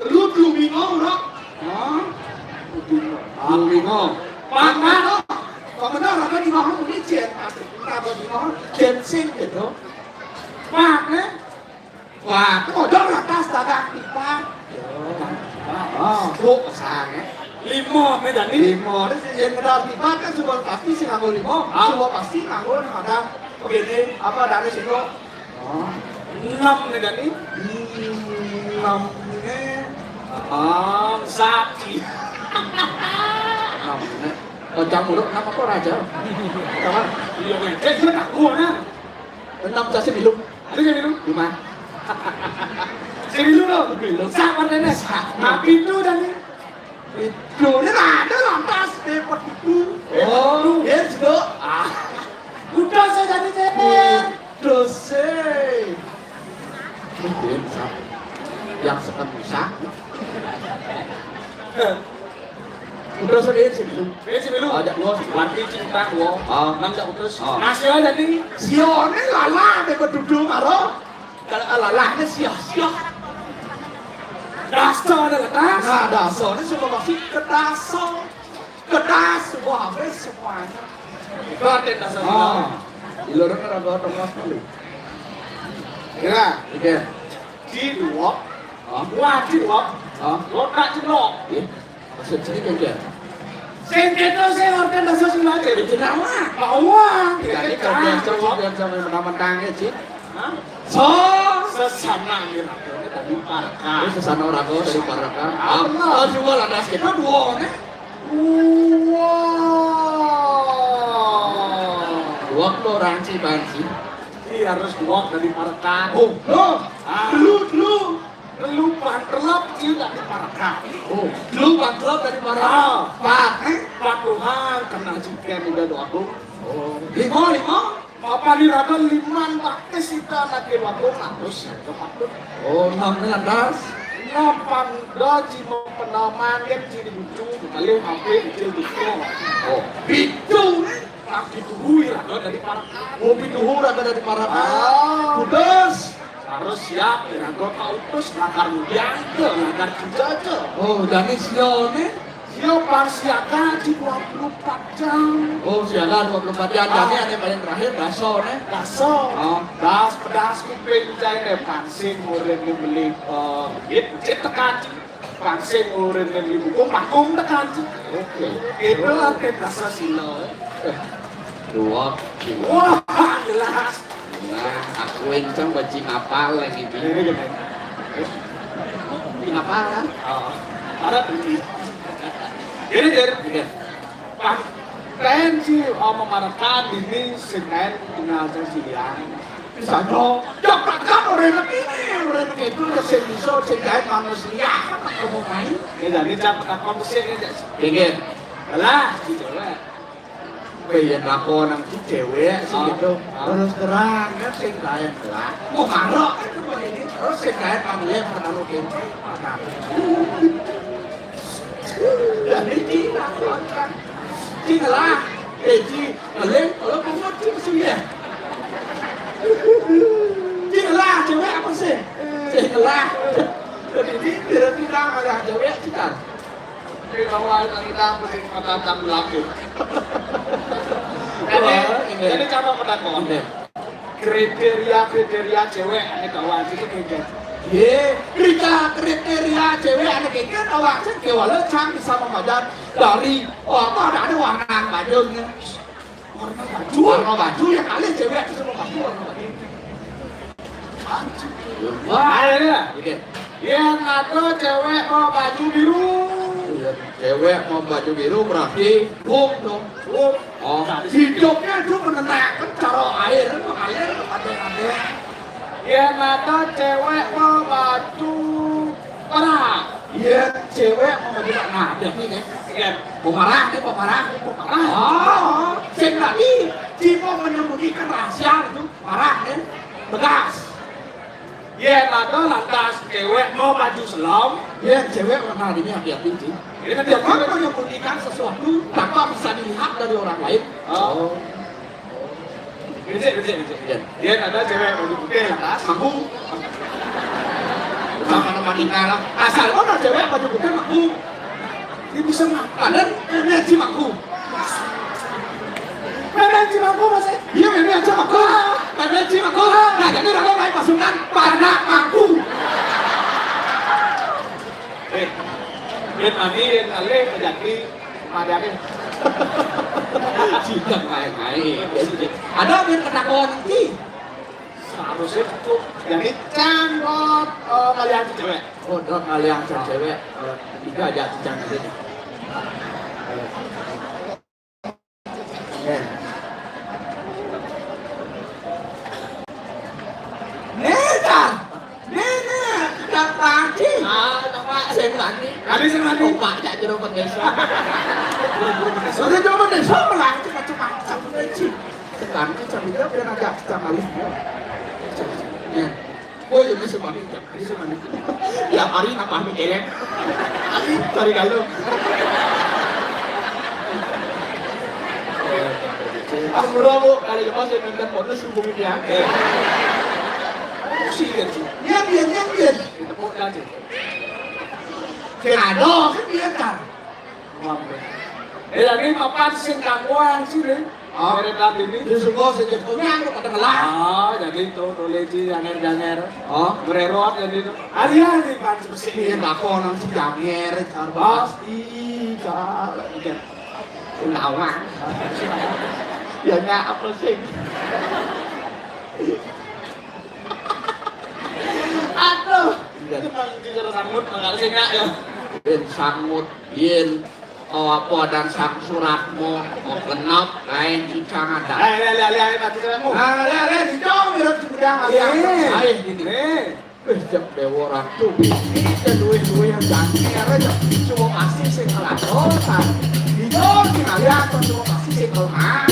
lu, lu bingung, bro. Hah? Lu bingung. Pak, Pak. Pak, benar, apa di bawah ini, Jen? Apa di bawah? Jen sing gitu. Pak, eh? Wah, kodok lantas dagang tipat. Oh, bu, sange. Lima, Medani. Lima, terus yang kenal tipat kan semua pasti sing nganggo lima. Ah. Semua pasti nganggo ada begini, apa, dari sini. Oh. Enam, Medani. Hmm, enam ini. Ah, sakti. Enam ini. Kocang muruk, kenapa kok raja? Kenapa? Iya, men. Eh, dia tak gua, nah. Enam, saya sing milu. Ada sing milu? Lima. Sing milu, lo? Milu. Siapa, Nenek? Siapa? Nah, pintu dan ini. Itu, ini ada lantas, dapat itu. Oh. Ya, situ. Ah. Udah, saya jadi, Jen. Udah, sih. Mungkin, Sa. Yang sekan bisa. Utus riin sing milu. Riin sing milu. Oh, jak ngos. Warti cinta wo. Oh. Nang jak utus. Oh. Nah, sio jadi. Sione lalah nek dudu karo. Kalau lalahne sio-sio. Dasa ada lekas. Nah, dasa ini sudah pasti kedasa. Kedas, wah, habis semuanya. Itu arti dasa. Ah, di luar kan ada tengah sekali. Kira, oke. Di dua. Ah. Wah, di dua. Ah. Lo tak celok. Ih, maksud sini kan dia? Sing gitu sih, arti dasa sila aja. Itu nama. Bawah. Jadi kerja terus, jangan sampai mentang-mentang ya, Cik. Hah? So, sesana iraga dadi parekan. Oh, sesana iraga dadi parekan. Ah, bener. Ah, dua lantas kita dua, ne? Dua. Dua lo ranci banci. Iya, harus dua dadi parekan. Oh, lo. Ah. Lu, lu. Lu bangkrut, iya dadi parekan. Oh, lu bangkrut dadi parekan. Ah. Pat, eh? Patuhan kena jiken udah dua aku. Oh, lima, lima. Mapan iraga liman bakti sida nagih wagung, terus ya, kepatut. Oh, nang lantas? Mapan da ji mapena manggen ji di bucu, malih mampir icil bucu. Oh, pitu. Lagi tuhu iraga dadi parekan. Oh, pitu iraga dadi parekan. Ah. Putus. Harus siap, iraga kautus, lakar ngudiang, lakar jejaja. Oh, jani sione? Siap, pang siaga, di dua puluh empat jam. Oh, siaga dua puluh empat jam. Ah. Jani ane paling terakhir, baso, ne? Baso. Oh. Das, pedas, kuping, cai, ne, pangsing, murid, ne, beli, eh, duit, cek tekan, cik. Pangsing, murid, ne, beli buku, makum, tekan, cik. Oke. Itu arti dasa sila. Eh, dua. Wah, jelas. Nah, aku encang bajing apal lagi, Bi. Ini gini. Bajing apal, kan? Oh, ada bunyi. Ini, Dir. Iya. Pak, kaen si, oh, memarekan ini si kaen tinggal saya silian. Bisa dong. Ya, Pak, kan orang ini, orang itu ya sing iso, sing kaen manusia. Apa kamu main? Ya, jadi jam takon sih, ya, Jak. Iya. Alah, gitu lah. Kowe yen lakonan ki cewek sih. Ah, gitu. Ah. Terus terang kan sing kaen lah. Mau marok itu begini. Terus sing kaen kamu lihat pernah lu gitu. Nah. Jadi ki lakonan. Ki lah. Eh, ki ngeling, kalau kamu ki sih ya. Ki lah, cewek apa sih? Ki lah. Jadi ini tidak ada cewek kita. Tapi bahwa kita mesti kata laki. Jadi, wah, ini. Jadi cara pendakwah. Ini. Kriteria-kriteria cewek ane kawan itu kayak gitu. Ye, kriteria, kriteria cewek ane kayak gitu kawan sing kewala cang bisa memadan dari, oh, apa, ada, ada warna bajunya. Warna baju, warna baju yang kali cewek itu sama baju warna baju. Baju. Wah, ini lah. Oke. Yen ada cewek mau baju biru. Iya, cewek mau baju biru berarti boom dong. Boom. Oh. Nah, hidupnya itu menenangkan cara air, mengalir, ada-ada. Yen ada cewek mau baju perang. Iya, cewek mau baju perang. Nah, ada nih, kan? Iya. Pemarah nih, pemarah, pemarah. Oh, sing tadi, Cimo menyembunyikan rahasia itu, marah nih, tegas. Yen ada lantas cewek mau baju selom. Yen cewek warna ini hati-hati, Ci. Ini kan dia mau menyembunyikan sesuatu tanpa bisa dilihat dari orang lain. Oh. Becik, becik, becik. Iya. Yen ada cewek baju putih lantas. Aku. Sama nama Nina lah. Asal ada cewek baju putih aku. Ini bisa makan. Ada energi aku. Energi aku, Mas. Iya, ini aja aku. Energi aku. Nah, jadi orang lain pasukan pada aku. Eh, yen mandi, yen alih, kejati, mandi alih. Tidak main-main. Ada yang ketakuan nanti. Seharusnya itu. Jadi, canggot, eh, kalian cewek. Oh, dot kalian cewek. Eh, tiga aja cang sini. Nih, Tar. Nih, nih, Tar Panci. Ah, nama sing mandi. Tadi sing mandi. Opak jak jero pendesa. Sudah jero pendesa, melanjut macam-macam, Panci. Sekarang sambil dia biar agak kita kali. Nih. Oh, ya, bisa mandi. Bisa mandi. Ya, hari napa anu elek. Cari kalau. Aku berapa kali lepas yang nonton bonus hubungin ya. Eh. Sih, kan, sih. Iya, iya, iya, iya. Ditepuk aja. Sing ado, sing biyen, Car. Eh, lagi papan sing kakuan sih, Ding. Oh. Merek tadi ini. Di sebuah sing jatuhnya, aku pada ngelah. Ah, jadi itu, tuh, leci, janger-janger. Oh. Mererot, jadi itu. Alih-alih, Pan, sing ini, lakonan sing janger, Car. Oh. Pasti, Car. Iya. Unawang. Ya, nya apa sih? Aduh. Iya. Itu Bang Jujur Sangut, Bang Alsing, ya. Yen sangut, yen, oh, apa dan sang suratmu, oh, genep, lain cicang ada. Ayo, ayo, ayo, ayo, mati suratmu. Ah, ayo, ayo, dicong, mirip cemedang, ayo. Eh. Ayo, gini. Eh. Wis, jek dewa ratu, iki luwih-luwih yang janji, aja. Cuma kasih sing keladosan. Iya, sing kalian, cuma kasih sing kelemahan.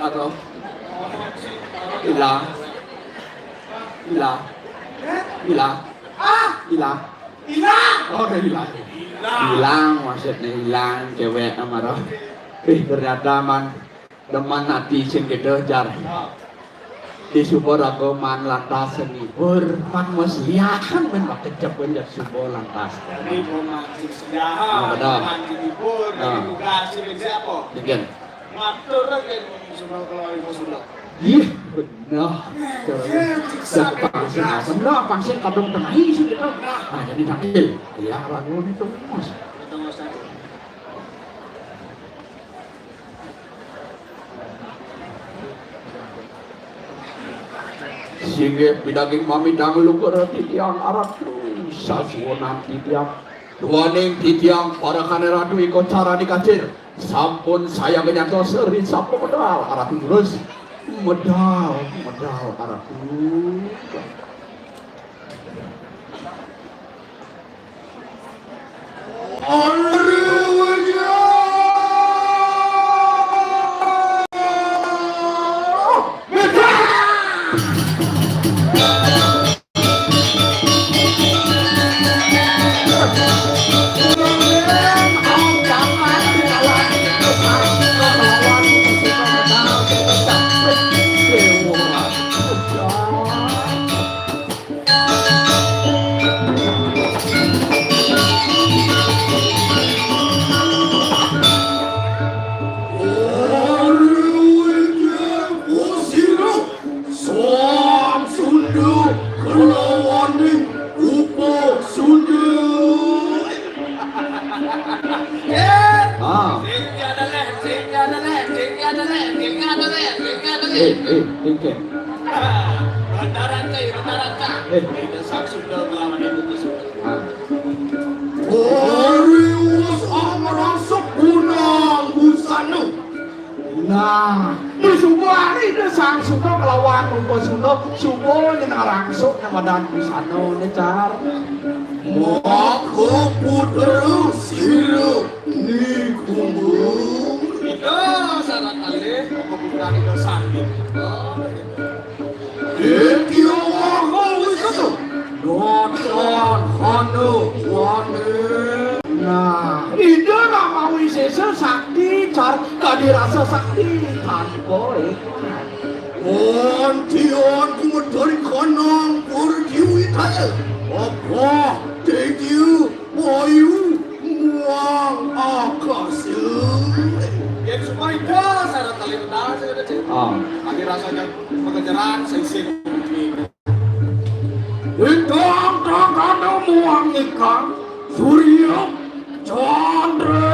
Atau ilang. Ilang. Ilang. Ah, ilang. Ilang. Oh, ilang. Ilang, maksudnya ilang cewek sama roh. Ih, ternyata man demen ati sing gitu, jar. Di suba raga man lantas seni bur, man wis liahan men bakejep jar suba lantas. Jadi, mau mancing siang, ah, betul, mancing libur, ah, jadi tugas ini siapa? Mungkin. Ngatur aja semua kalau ibu sudah. Iya, benar. Iya, siksa. Pangsin asem lah, pangsin kadung tengah isi gitu. Nah, jadi takil. Iya, lagu itu, Mas. Betul, Mas. Singgih pidaging mamidang lugur titiang aratu, sasuwunan titiang duaning titiang parekane ratu iko carani kacir. Sampun saya ngenyantos ri sapa medal aratu terus. Medal, medal aratu. Sang Sunduk kelawaning Upa Sunduk. Eh, ah. Sing ada leh, sing ada leh, sing ada leh, sing ada leh, sing ada leh. Eh, eh, tingkeh. Rata-rata, rata-rata. Eh. Kita Sang Sunduk kelawaning Upa Sunduk. Ah. Darius amrasuk gunang busana. Nah, di suba hari de Sang Sunduk kelawan Upa Sunduk, suba nyeneng rangsuk nang madan busana ne, car. Maka putra sira nikumbung. Ida sarat alih, maka putra ida sanding. Ditya waha wisata. Nonton hana wane. Nah, Ida Rama Wisesa sakti, car kadi rasa sakti tanpa ikan. Antian kumedari kanang pertiwi kaya. Apa, Ditya Bayu muang akasa. Yen supaya sarat alih rendah, saya kecil. Ah. Kadi rasanya pengejaran, sing-sing. Bintang tanggana muang ikan, Surya Chandra.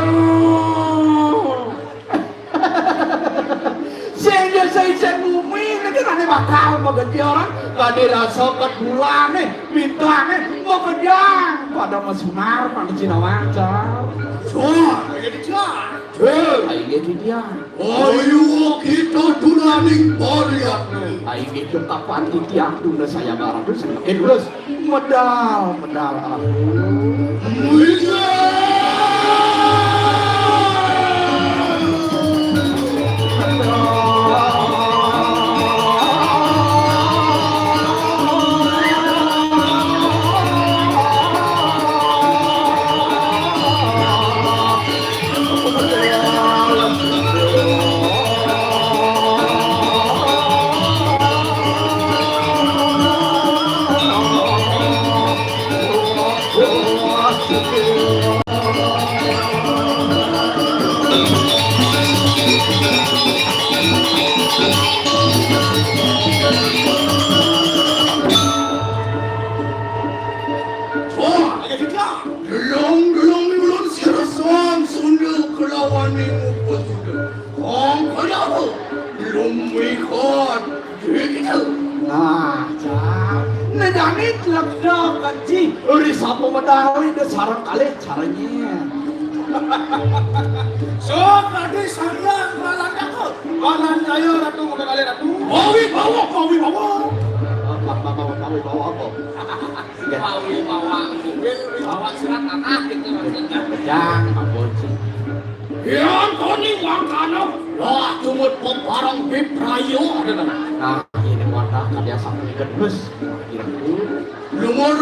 Sing ya sing sing bumi niki kan bakal begejar, kan dirasa ket bulane, bintane begejar pada mesunar pada Cina wajar. Sur. Ayo dijar. Sur. Ayo dijar. Ayo kita tulaning pariatne. Ayo kita kapan titiang tunda saya barang terus semakin lurus. Medal, medal. Delong-delong ulun sira Sang Sunduk kelawan Upa Sunduk. Kang kaya apa? Lumikat. Nah, cak. Nedani tlekda kaji. Ri sapa medal ri de sareng kalih caranya. Sok adi sariang malandaka. Malandaya ratu muda kalih ratu. Mawi bawa, mawi bawa. Apa, apa, apa, mawi bawa apa? Mawi bawa mobil, mawi bawa surat tanah gitu maksudnya. Bejang, Pak Polisi. Yang koni mangkana. Wah, cumut peparang biprayo. Nah, ini wadah karya sakti gedus. Gitu. Lumur.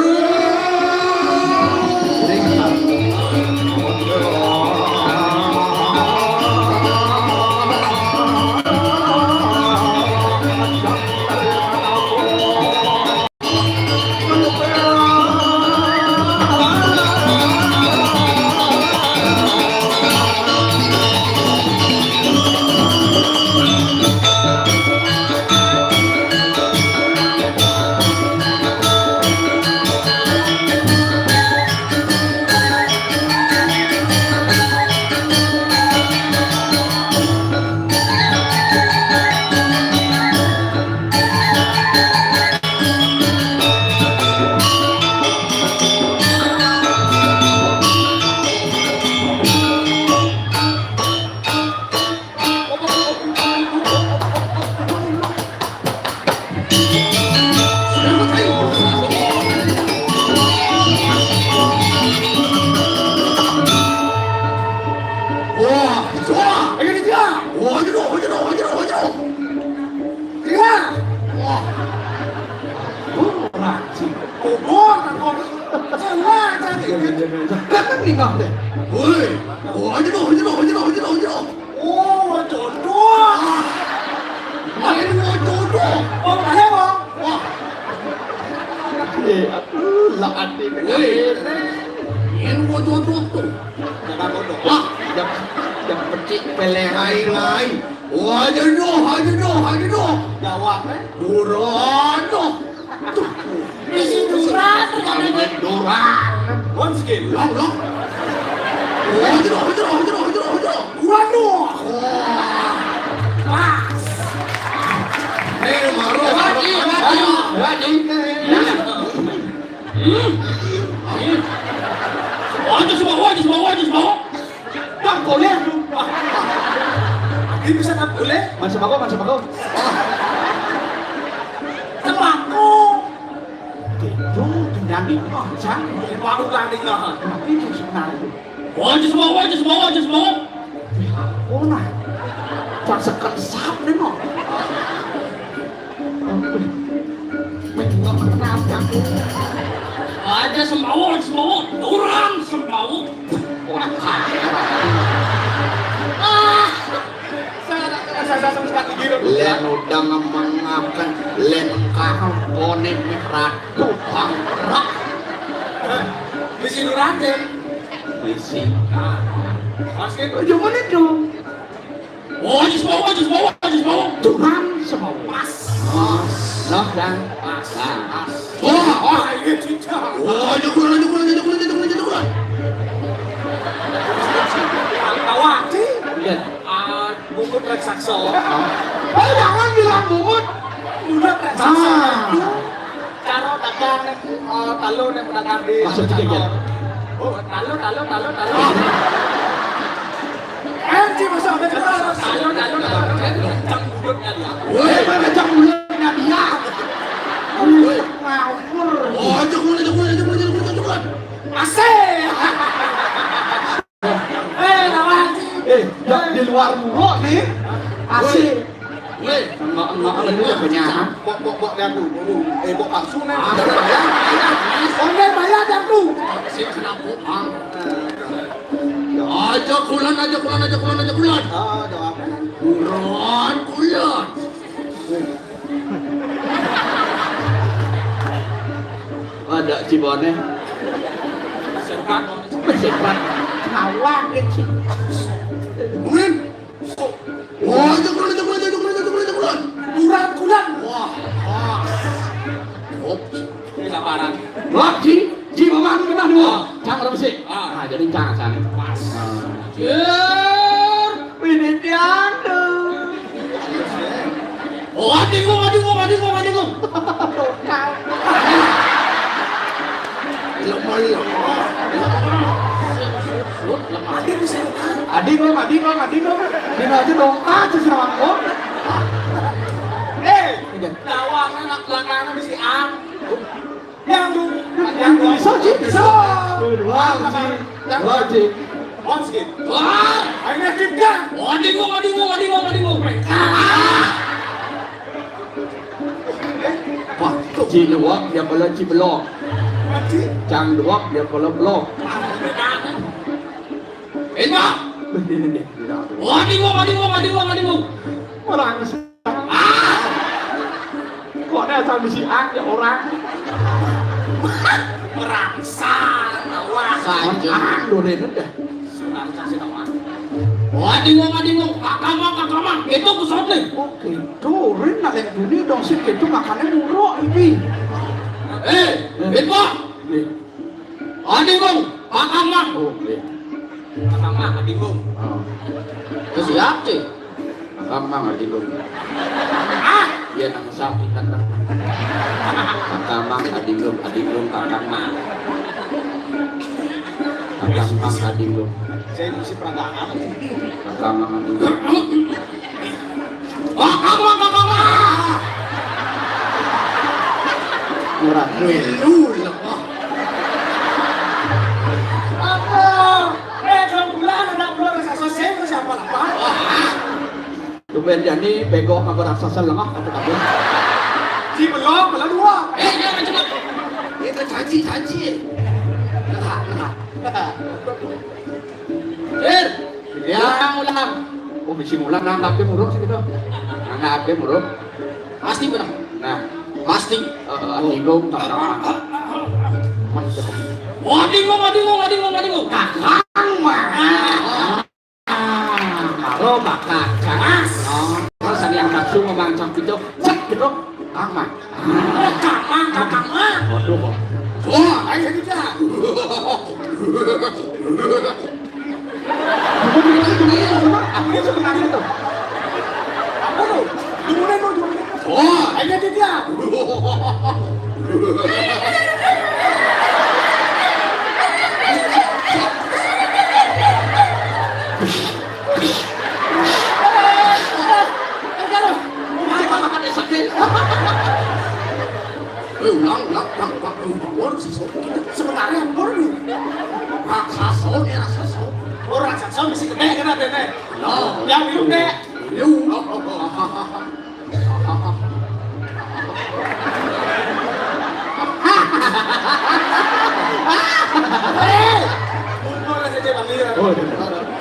Wah, wah, ayo dia. Wah, ayo, ayo, ayo, ayo. Iya. Wah. Oh, rajin. Oh, boh, takut. Salah, tadi. Iya, iya, iya, iya. Datang nih, Bang, deh. Woi. Oh, ayo, ayo, ayo, ayo, ayo. Oh, jodoh. Main mau jodoh. Oh, ayo, Bang. Wah. Eh, aduh, lah, ati. Woi. Main mau jodoh tuh. Jangan bodoh. Wah. Yang, yang pecik pelehai. Hai, hai. Wah, jodoh, ayo, jodoh, ayo, jodoh. Jawab, eh. Duran, noh. Bisi duran, duran. Duran. Once again. Long, long. Oh, jero, jero, jero, jero, jero. Waduh. Pas. Eh, maro. Lagi, lagi. Lagi. Aja semua, aja semua, aja semua. Bang, boleh? Ini bisa tak boleh? Masih mau, masih mau. Sembako. Itu, tinggal di, oh, jangan. Baru tadi, nah. Tapi itu sebenarnya. Wajah semua, wajah semua, wajah semua. Oh, nah. Tak sekersap nih, no. Aja sembawa, sembawa, orang sembawa. Ah, saya, saya, saya, saya, saya, saya, Lén udah ngemengaken, lén kangkone meh ratu pangrak. Bisi nurate. Bisi. Nah, pas gitu. Jangan itu. Oh, aja sembawa, aja sembawa, aja sembawa. Tuhan sembawa. Pas. Nah, dan pas. Nah. Pas. Wah, wah, iya, cinta. Wah, aja kulan, aja kulan, aja kulan, aja kulan, aja kulan. Tawati. Iya. Ah, bungut raksasa. Oh, jangan bilang bungut. Bungut raksasa. Ah. Karo dagang, eh, talo nek pedagang di. Maksudnya, Jan? Oh, talo, talo, talo, talo. Anji, masuk, masuk, masuk. Talo, talo, talo, talo. Kencang mulutnya dia. Woi, mana kencang mulutnya dia? Woi, ngawur. Oh, aja mulai, aja mulai, aja mulai, aja mulai, aja mulai. Asik. Eh, lawan. Eh, dak di luar mulu nih. Asik. Weh, enggak, enggak, enggak punya. Bok, bok, bok, lihat dulu. Eh, bok palsu nih. Ah, iya, iya. Oke, bayar dah tuh. Sip, senang, ah. Aja kulan, aja kulan, aja kulan, aja kulan. Ah, doa. Kulan, kulan. Ada cibone. Sepat. Sepat. Ngawak, gitu. Win. Wah, jagoan, jagoan, jagoan, jagoan, jagoan. Kurang, kurang. Wah, wah. Hop. Ini sabaran. Wah, Ji, Ji, Mamah, Mamah, dua. Cang, orang besi. Ah. Ah, jadi cang, cang. Pas. Ah. Jer. Ini tiang tuh. Oh, adikku, adikku, adikku, adikku. Lemah, lemah. Lemah. Adikku, adikku, adikku. Dina aja dong. Ah, terserah aku. Eh, dawangan nak belakangan si Ang. Yang dulu. Yang dulu. Bisa, Ji, bisa. Wah, Ji. Wah, Ji. Wah! Ayo, kita. Adingung, adingung, adingung, adingung. Wah, Ciluak ya kalau Cibelok. Cang Duak ya kalau Belok. Enak. Adingung, adingung, adingung, adingung. Orang Ah! Kok ada asal bisi ang ya orang. Merangsa, wah. Saja. Ang doren dah. Merangsa sih, wah. Adingung, adingung, kakamang, kakamang. Itu pesawat nih. Oke, doren nak yang dunia dong sih, itu makannya murah, ini. Eh, Bimbo. Nih. Adingung, kakamang. Oke. Kakamang, adingung. Oh. Terus siap sih. Kakamang, adingung. Ah! Iya, nang sakit kan. Kakamang, adingung, adingung, kakamang. Kakamang, adingung. Saya mesti perangkangan. Kakamang, adingung. Kakamang, kakamang. Murah. Lu, lu, lu. Apa? Eh, kalau bulan ada keluar raksasa, saya mau siapa lah, Pak? Tumben jani bego nganggo raksasa lemah kata kamu. Di belum, belum dua. Eh, jangan cuma. Itu caci, caci. Lengah, lengah. Lir. Ya, ulang. Oh, bisi ulang, nah, tapi murung sih gitu. Nah, tapi murung. Pasti benar. Nah, pasti. Eh, eh, bingung, tak sama. Wah, bingung, bingung, bingung, bingung. Kakang mah. Ah, karo bakal gas. Oh, terus ada yang nafsu ngomong cang gitu. Cek gitu. Kakang mah. Kakang, kakang mah. Waduh, kok. Wah, ayo kita. Apa tuh? Gimana tuh? Apa tuh? Gimana tuh? Wah, ayo dia. Eh, ulang, ulang, ulang, ulang, ulang, ulang, ulang, ulang, sebenarnya ampun. Raksasa, ya, raksasa. Oh, raksasa masih gede kan adanya? Nah. Yang minum, Dek. Minum. Hei! Kumpul aja dia panggil. Oh, iya.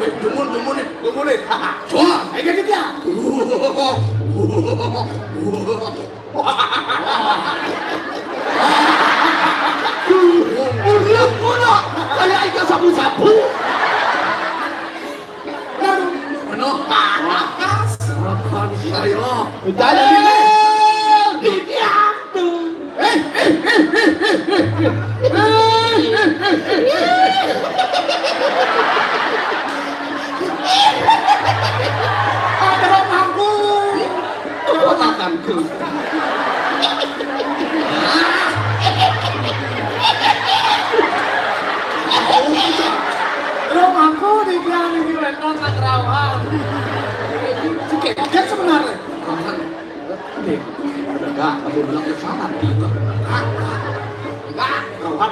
Eh, dumun, dumun nih. Dumun nih. Coba, ayo kita. Urip ngono, kayak ikan sapu-sapu. Aduh, penuh. Makan saya. Udah, eh, Bibi aku. Eh, eh, eh, eh, eh, eh. Eh, eh, eh, eh, eh. Ada aku. Keponakanku. Rumahku di gang ini, Renon, tak rawan. Oke, oke, sebenarnya. Nih, enggak, aku bilang ke sana, tiba. Enggak, rawan.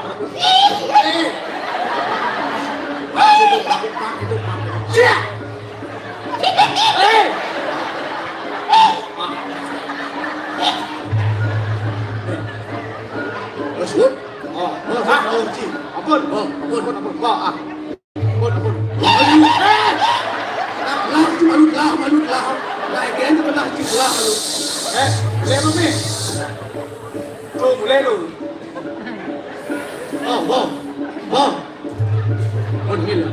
Eh. Siap. Eh. Terus, Bun? Oh, oh, ah, oh, Ci. Ampun. Oh, ampun, ampun, ampun. Oh, ah. Ampun, ampun. Eh! Lah, Ci, malut lah, malut lah. Lah, ini benar, Ci, lah, malut. Eh, boleh, Bun, nih? Tuh, boleh, lu. Oh, oh, oh. Anu gila.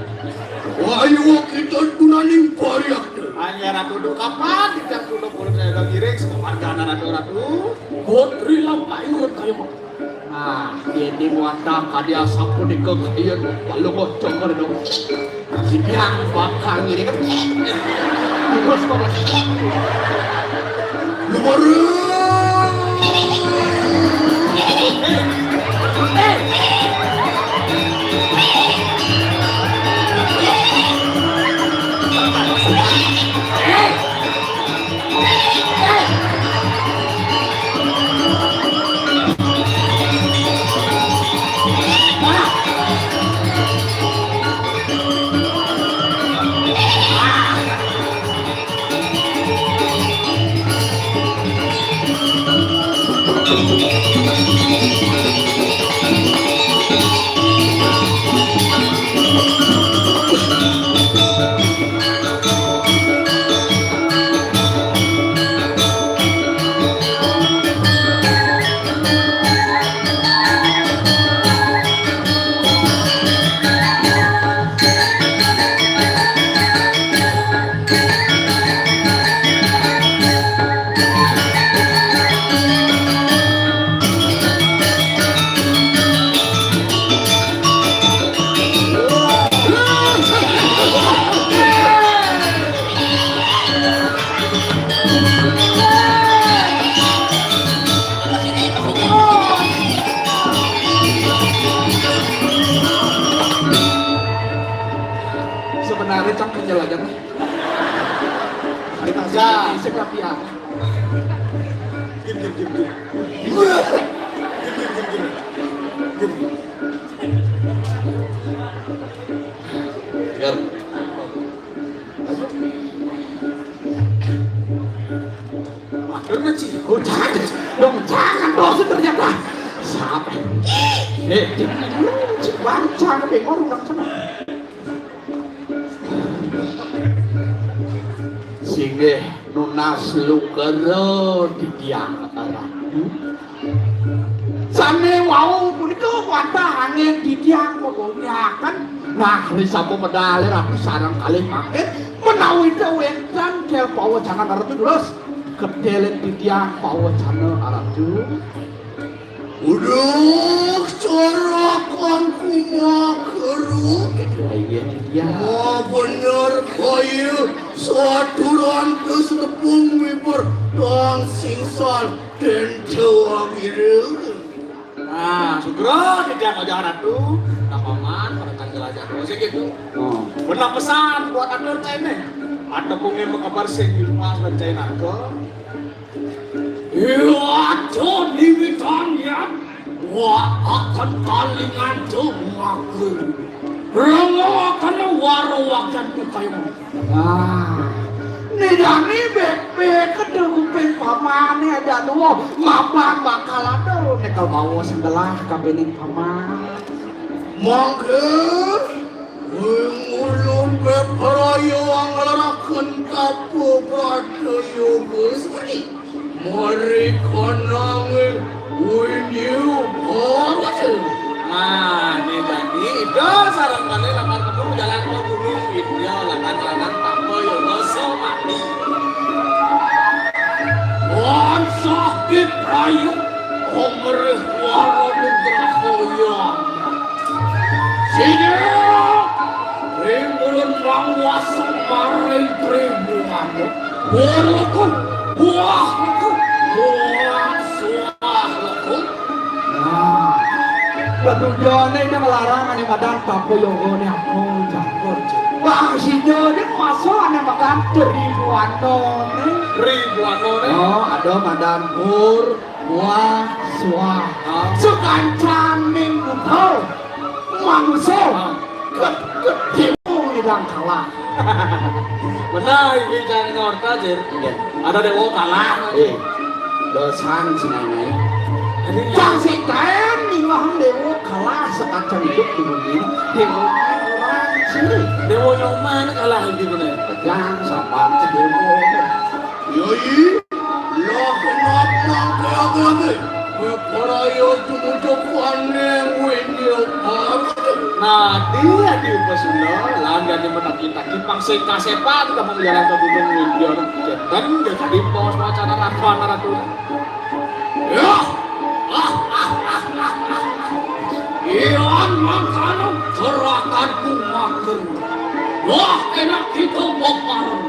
Wahyu kita tunaning pariak. Hanya ratu do kapan kita kuno purun saya bagi rek sama margana ratu-ratu. Putri lampai urut kayu mah. Nah, ini muata kadi asap pun dikekayan. Lalu bocor dong. Yang bakal ngiri kan. Terus kok. Luar. Tang kenyal aja nih. Ayo, ya, sing rapi ya. Gim, gim, gim, gim. Gim, gim, gim, gim. Gim. Biar. Waduh, Ci. Oh, jangan. Dong, jangan dosa ternyata. Siapa? Eh, dia, Ci, baru jangan bengong, dong, sana. Singgih nunas lukara titiang, Ratu. Sane wau punika wantah angin titiang pepunggiaken. Nah, risapa medale Ratu sareng kalih mangkin menawi ta wenten kel pawecanan Ratu, terus ketelin titiang pawecana Ratu. Uduh, carakan kumakeru. Iya, iya. Ma bener kaya saturan terus tepung wiper tang singsan tento awiru. Nah, sugra titiang aja Ratu, nah paman, pada kan jelajah terus gitu. Oh. Benar pesan buat atur kayak ini. Ada punge makabar sing di rumah dan cai narko. Iya, aja diwitan ya. Wa akan kalingan tuh ngaku. Rengo akan waro wakan tuh kayak. Nah, nidani bek-bek kedenguping pamane aja tuh. Mapan bakal ada nekel bawa sebelah kabening paman. Mangke, ing ulun bepraya ngleraken tapa pradaya Gusti. Mrika nanging Windu Bharata. Nah, ini tadi Ida sareng kali lakar temu jalan ke gunung Widya lakar lanang tapa yoga somati. Wan sakit rayu, omrih wara nugraha ya. Sini, ring ulun panguwasa maring Tribuana. Waraku, buahku, buah suahku. Nah, betujone ini melarang ane madan tapa yogane aku campur. Bang sida ini masuk ane madan Tribuana ne. Tribuana ne? Oh, ada madan pur. Wah, suah. Sekancaning uga manusa ket-, ket dewa ngidang kalah. Benar, iki jan ngorta, Jir. Nggih. Ada dewa kalah. Eh, dosan sinangai. Ini Cang sing kaen ninggal dewa kalah sekancang hidup di bumi. Dewa orang sini. Dewa nyoman kalah iki bener. Jangan sabar dewa. Yoi. Lah, kenapa nang kaya gini? Bepraya tumuju paning Windu Bharata. Nah, dia di Upasuna, langgane menaki-taki pang sing kasepan kamu jalan ke Gunung Windu. Jantan, dia tadi pos wacana rapan ratu. Ya. Ian mangkana gerakanku mager. Wah, enak kita boparan.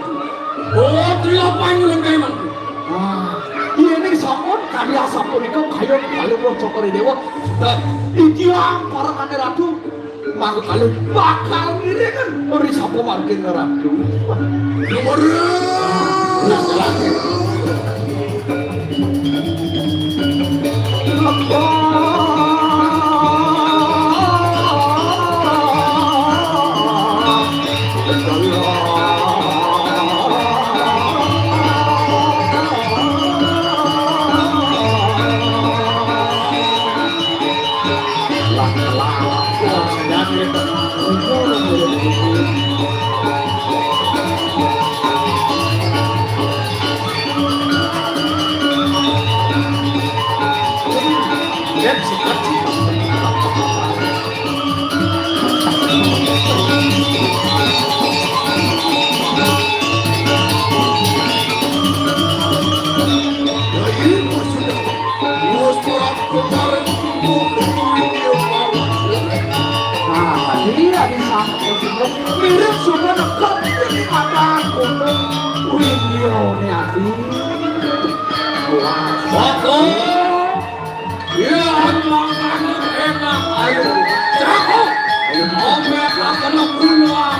Oh, dia panggil memang. Ah, iya, ini sampun karya sapunika kaya kalih Cokor Dewa. Dan titiang para kane ratu, mangkali bakal ngiringan ri sapa margin ratu. Nomor Nah, iya, di samping mirip sudah dekat di atas gunung Windione ati. Wah, bagus. Iya, mangkane enak. Ayo, cakep. Ayo, omek akan pulang.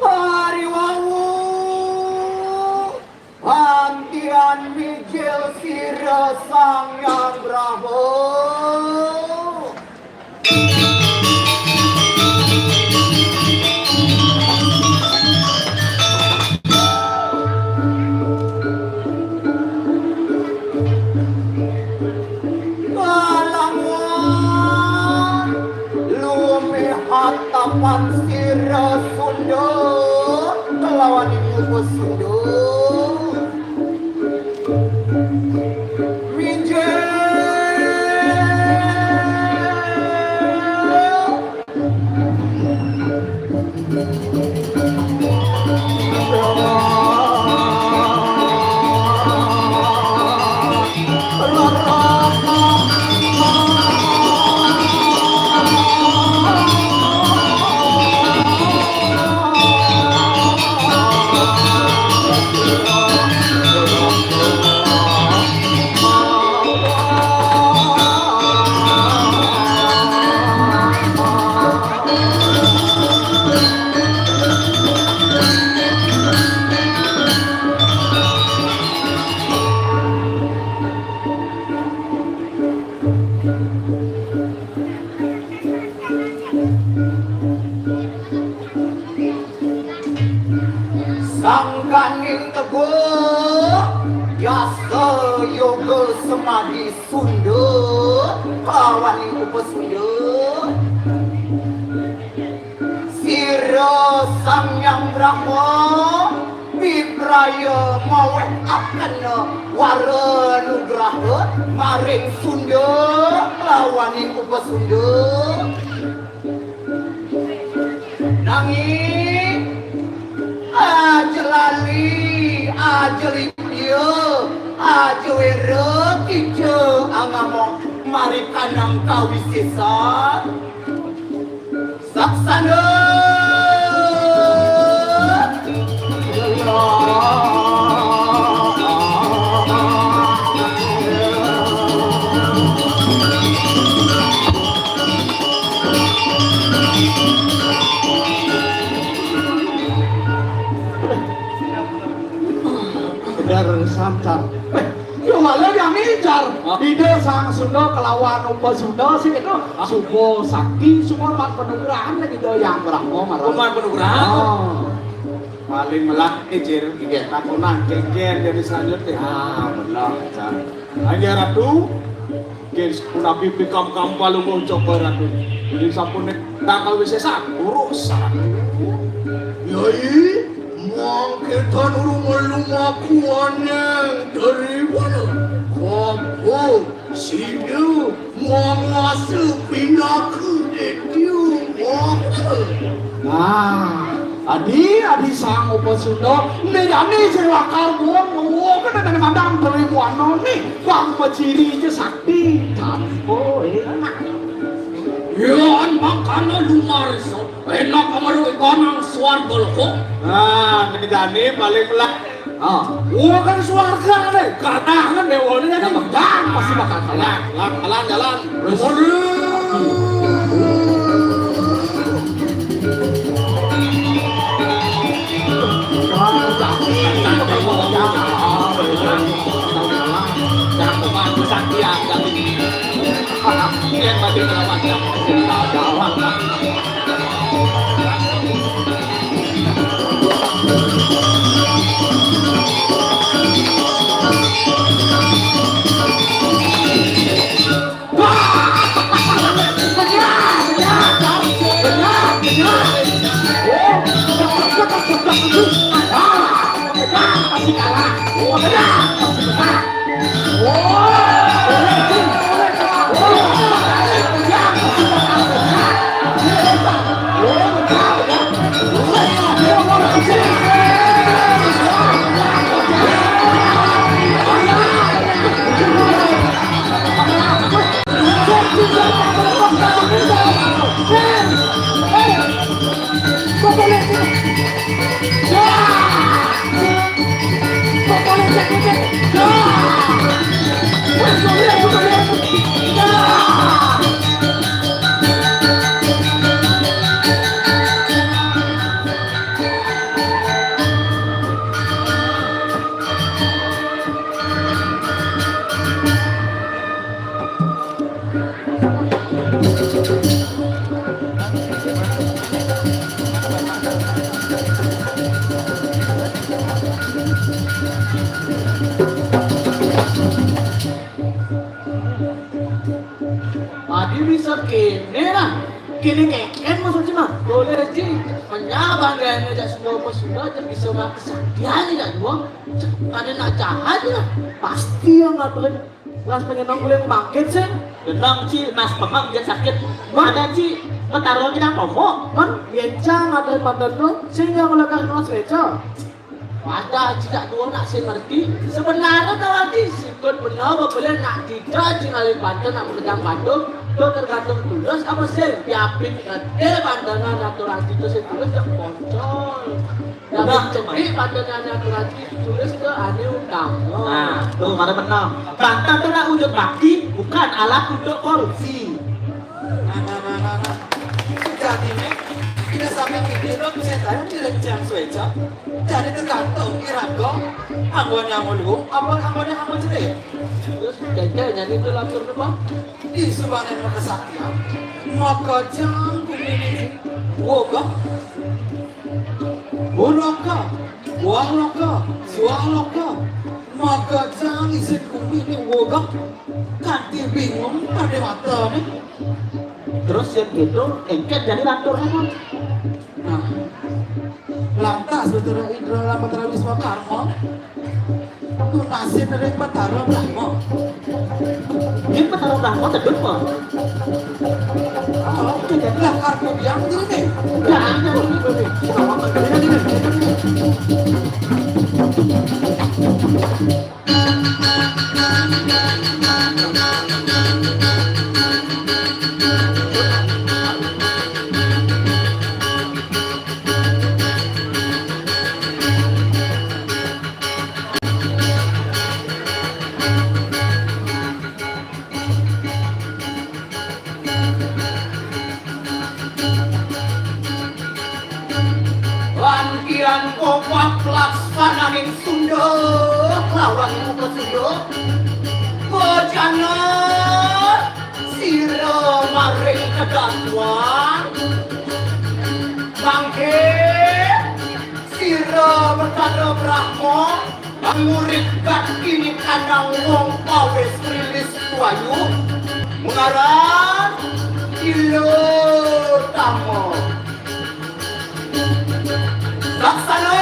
Pariwawu, pantian mijil sira Sang Hyang Brahma. Kalangan lumihat tapan sira Sunda kelawan ibu Sunda. Minggir. Sangkaning teguh, yasa yoga semadi Sunda kelawaning upasunda. Sira Sang Hyang Brahma bibraya mawehakena wara nugraha maring Sunda kelawaning upasunda. Nanging aja lali, aja lipia, aja wera, kija angama marikanang kawisesan. Saksana. Bener samcar. Yo wala yang ngijar. Hah? Ida Sang Sunda kelawan Upa Sunda sing itu. Hah? Suba sakti, suba mat panugrahan lagi Ida Yang Brahma marang. Mat panugrahan. Oh. Paling melah, eh, Cir. Inggih. Takonan, jengjer, jadi selanjutnya. Ah, benar, Cang. Inggih, Ratu. Inggih, punapi pikam kampal lungguh coba, Ratu. Jadi sampun nek tanggal wisesan, urus, Ratu. Yai, mangkitan urung lumaku aneng dari mana? Kampung. Sida manguasa pinaka detya mangsa. Nah, adi, adi Sang Upa Sunda, nedani sing lakar buang, ngawuh kena dene mandang beli muana ni, bang paciri je sakti, tanpa enak. Yan mangkana lumarsa, enak amaru ikanang swarga loko. Nah, nedani paling melak. Ah, wah kan swarga nih, katakan dewa ini kan menang pasti bakal kalah. Jalan, jalan, jalan. Terus. Waduh. Adi bisa kene lah. Kene keken maksudnya mah. Boleh ji. Menyabang gaya ngajak semua apa sudah aja bisa mah kesaktian ya dua. Ada nak jahat lah. Pasti yang ngapain. Mas pengen nongkrong bangkit sih. Genang ci, mas pemang dia sakit. Mana ci? Petaro kita pomo. Man, yencang ada pandan lo. Sehingga melekas mas reca. Pada tidak dua nak sing ngerti. Sebenarnya kalau di sikut benar boleh nak tidak tinggalin bantu nak mengejar bantu. Itu tergantung tulus apa sih? Diapit ngerti bantuan aturan itu sih tulus tak pocol. Tapi cepi pada nanya aturan tulis ke ane utama. Nah, tuh mana menang. Bantan tuh nak wujud bakti, bukan alat untuk korupsi. Nah, nah, nah, nah, nah. Jadi nih, kita sampai ke dino, saya tanya tidak jam sueca. Jadi tergantung irago, anggone anggo luhung, apa anggone anggo cedhek. Terus kayaknya nyanyi itu lantur nih, Bang. Di sebagian kesaktian, maka jangkung ini woga. Buloka, buah loka, suah loka. Maka jang isin kumi ini woga. Kanti bingung pada mata nih. Terus yang gitu, engket jadi lantur emang. Nah, lantas Betara Indra Lampatara Wisma Karma. Tunasin dari Betara Brahma. Ini Betara Brahma tedun, Pak. Oh, oke, lah kartu yang ini nih. Ya, ini, ini, ini. Ini, ini, ini. Lan kian kompak laksananing Sunda lawan Muka Sunda. Bojana sira maring kedatuan. Mangke sira Betara Brahma, murid Gatini Kandang Wong Pawis Rilis Wayu, mengaran Ila Tama. Laksana.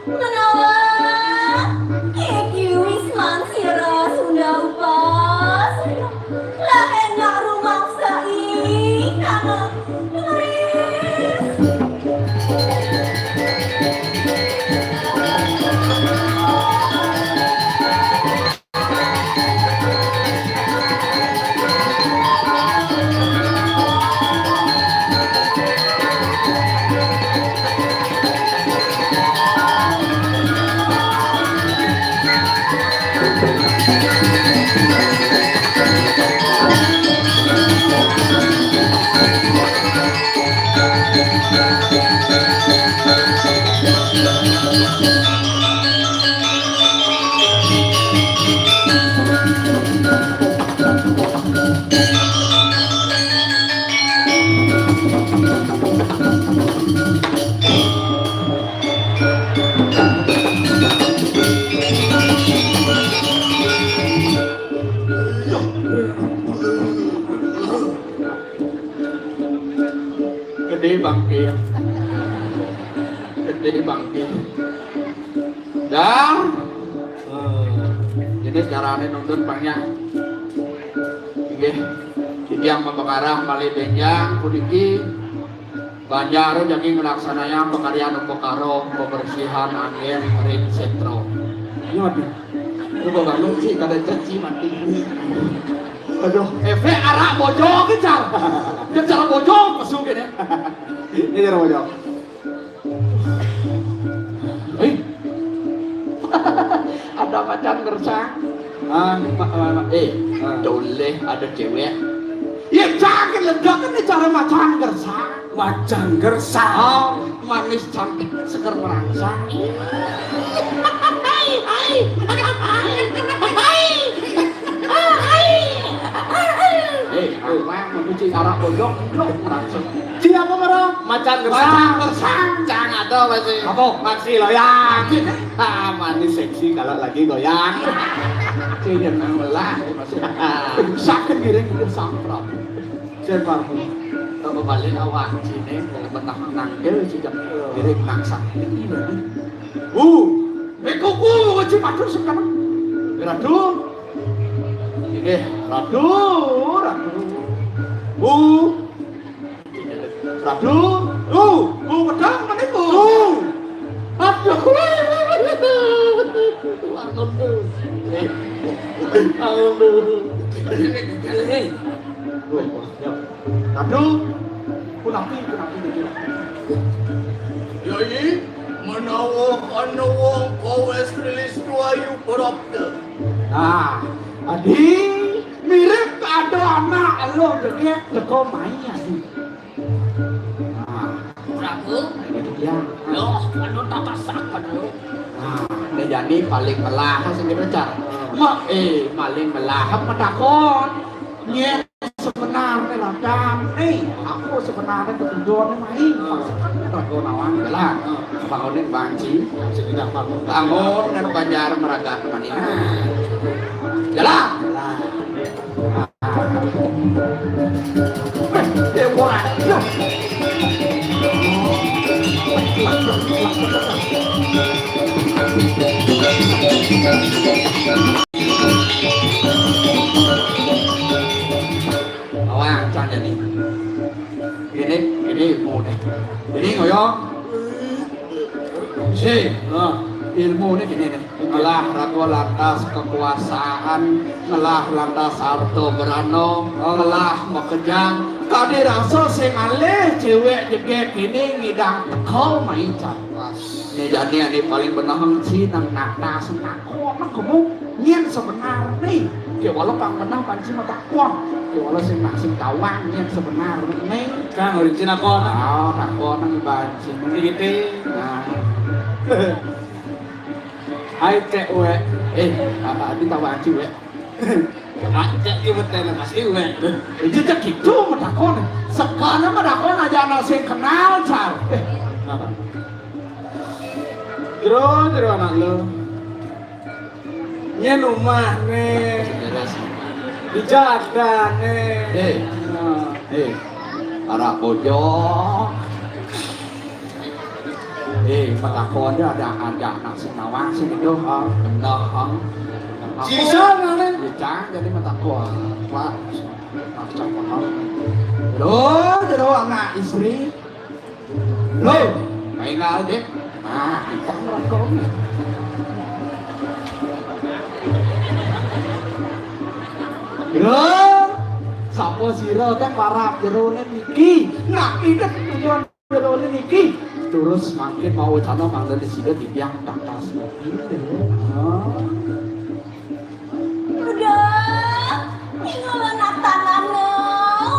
Menawa iki wis mangsira Sunda Upas, lah enak rumaksa iki, Kangen Keris. Gedé bangké. Gedé bangké. Dan, eh, ini carané nuntun pangnya. Inggih, titiang mapakarah malih bénjang puniki banjar jagi nglaksanayang pakaryan upakara pabersihan anggén ring sétra. Iya, Adi. Coba bangun sih, kada caci mati. Aduh, efek arak bojog, Jar. Jar bojog, pesu kéné. Ini cara bojog. Hei. Ada macan gersang. Ah, ma- ma- ma- eh, ah. Doleh ada cewek. Ya, jangan ledakan nih cara macan gersang. Macan gersang. Oh, manis cantik seger merangsang. Hai, hai, hai, hai, hai. Eh, apa mencuci arak bojog, blok, langsung. Siapa, Mara? Macan gersang. Macan gersang, cang ada masih. Apa? Masih loyang. Ah, manis seksi kalau lagi goyang. Cing, jangan lelah, masih. Sakit giring, giring samprot. Siapa? Kalau balik awak sini, menang nangkil, sejak giring nangsak. Uh, eh, kuku, wajib atur sekarang. Ratu. Inggih, ratu, ratu. Bu. Ratu. Bu, bu pedang mana, Bu? Bu. Aduh. Angon, Bu. Angon, Bu. Ini, ini. Bu, ya. Ratu. Punapi, punapi, Bu. Yai, menawa ana wong kawis rilis tuayu prapta. Nah, adi mirip ada anak lo jegek teko mai adi. Nah, Prabu, ini dia. Loh, anu tata sak anu. Nah, ini jadi paling melah sing kita car. Mak, eh, paling melah matakon. Nyén sebenarné radam né, apa sebenarné ketujuanné mai? Maksudné raga nawang jalan. Bangunin banci, bangun dan banjar meragat maningan. Jalan. Jalan. Eh, eh, ora. Yo. Awang, cang jani. Ini, ini ilmu nih. Ini ngoyong. Si, nah, ilmu nih gini nih. Ngelah raga lantas kekuasaan, ngelah lantas harta berana, ngelah makejang. Kadi rasa sing alih cewek jegek ini ngidang teka mai, cang. Pas. Né jani ané paling benehang ci nang natas nang kono kemu nyén sebenarné. Kéwala pang beneh banci matakon. Kéwala sing nak sing tawang nyén sebenarné. Kang, ulin ci nakon. Ah, nakon nang banci. Mengkité. Nah. Ai cek wek. Eh, apa ati tawa aci wek. Cek ki wetene pasti wek. Iki cek gitu metakon. Sekane metakon aja ana sing kenal, Jar. Eh, apa? Jero, jero anak lu. Nyen omahne. Di jagane. Eh. Nah. Eh. Arah bojong. Eh, metakon dia ada, ada anak sing nawang sing itu, ha. Nah, ha. Sisa ngene. Ya, jangan jadi metakon. Pak, macam apa? Lo, jero anak istri. Lo, main aja. Nah, kita ngerokok. Lo, sapa sira teh parap jerone niki? Nah, iki tujuan jerone niki. Terus makin mau wacana mangda di sida titiang tatas. Ah. Udah, tinggal anak tangan no,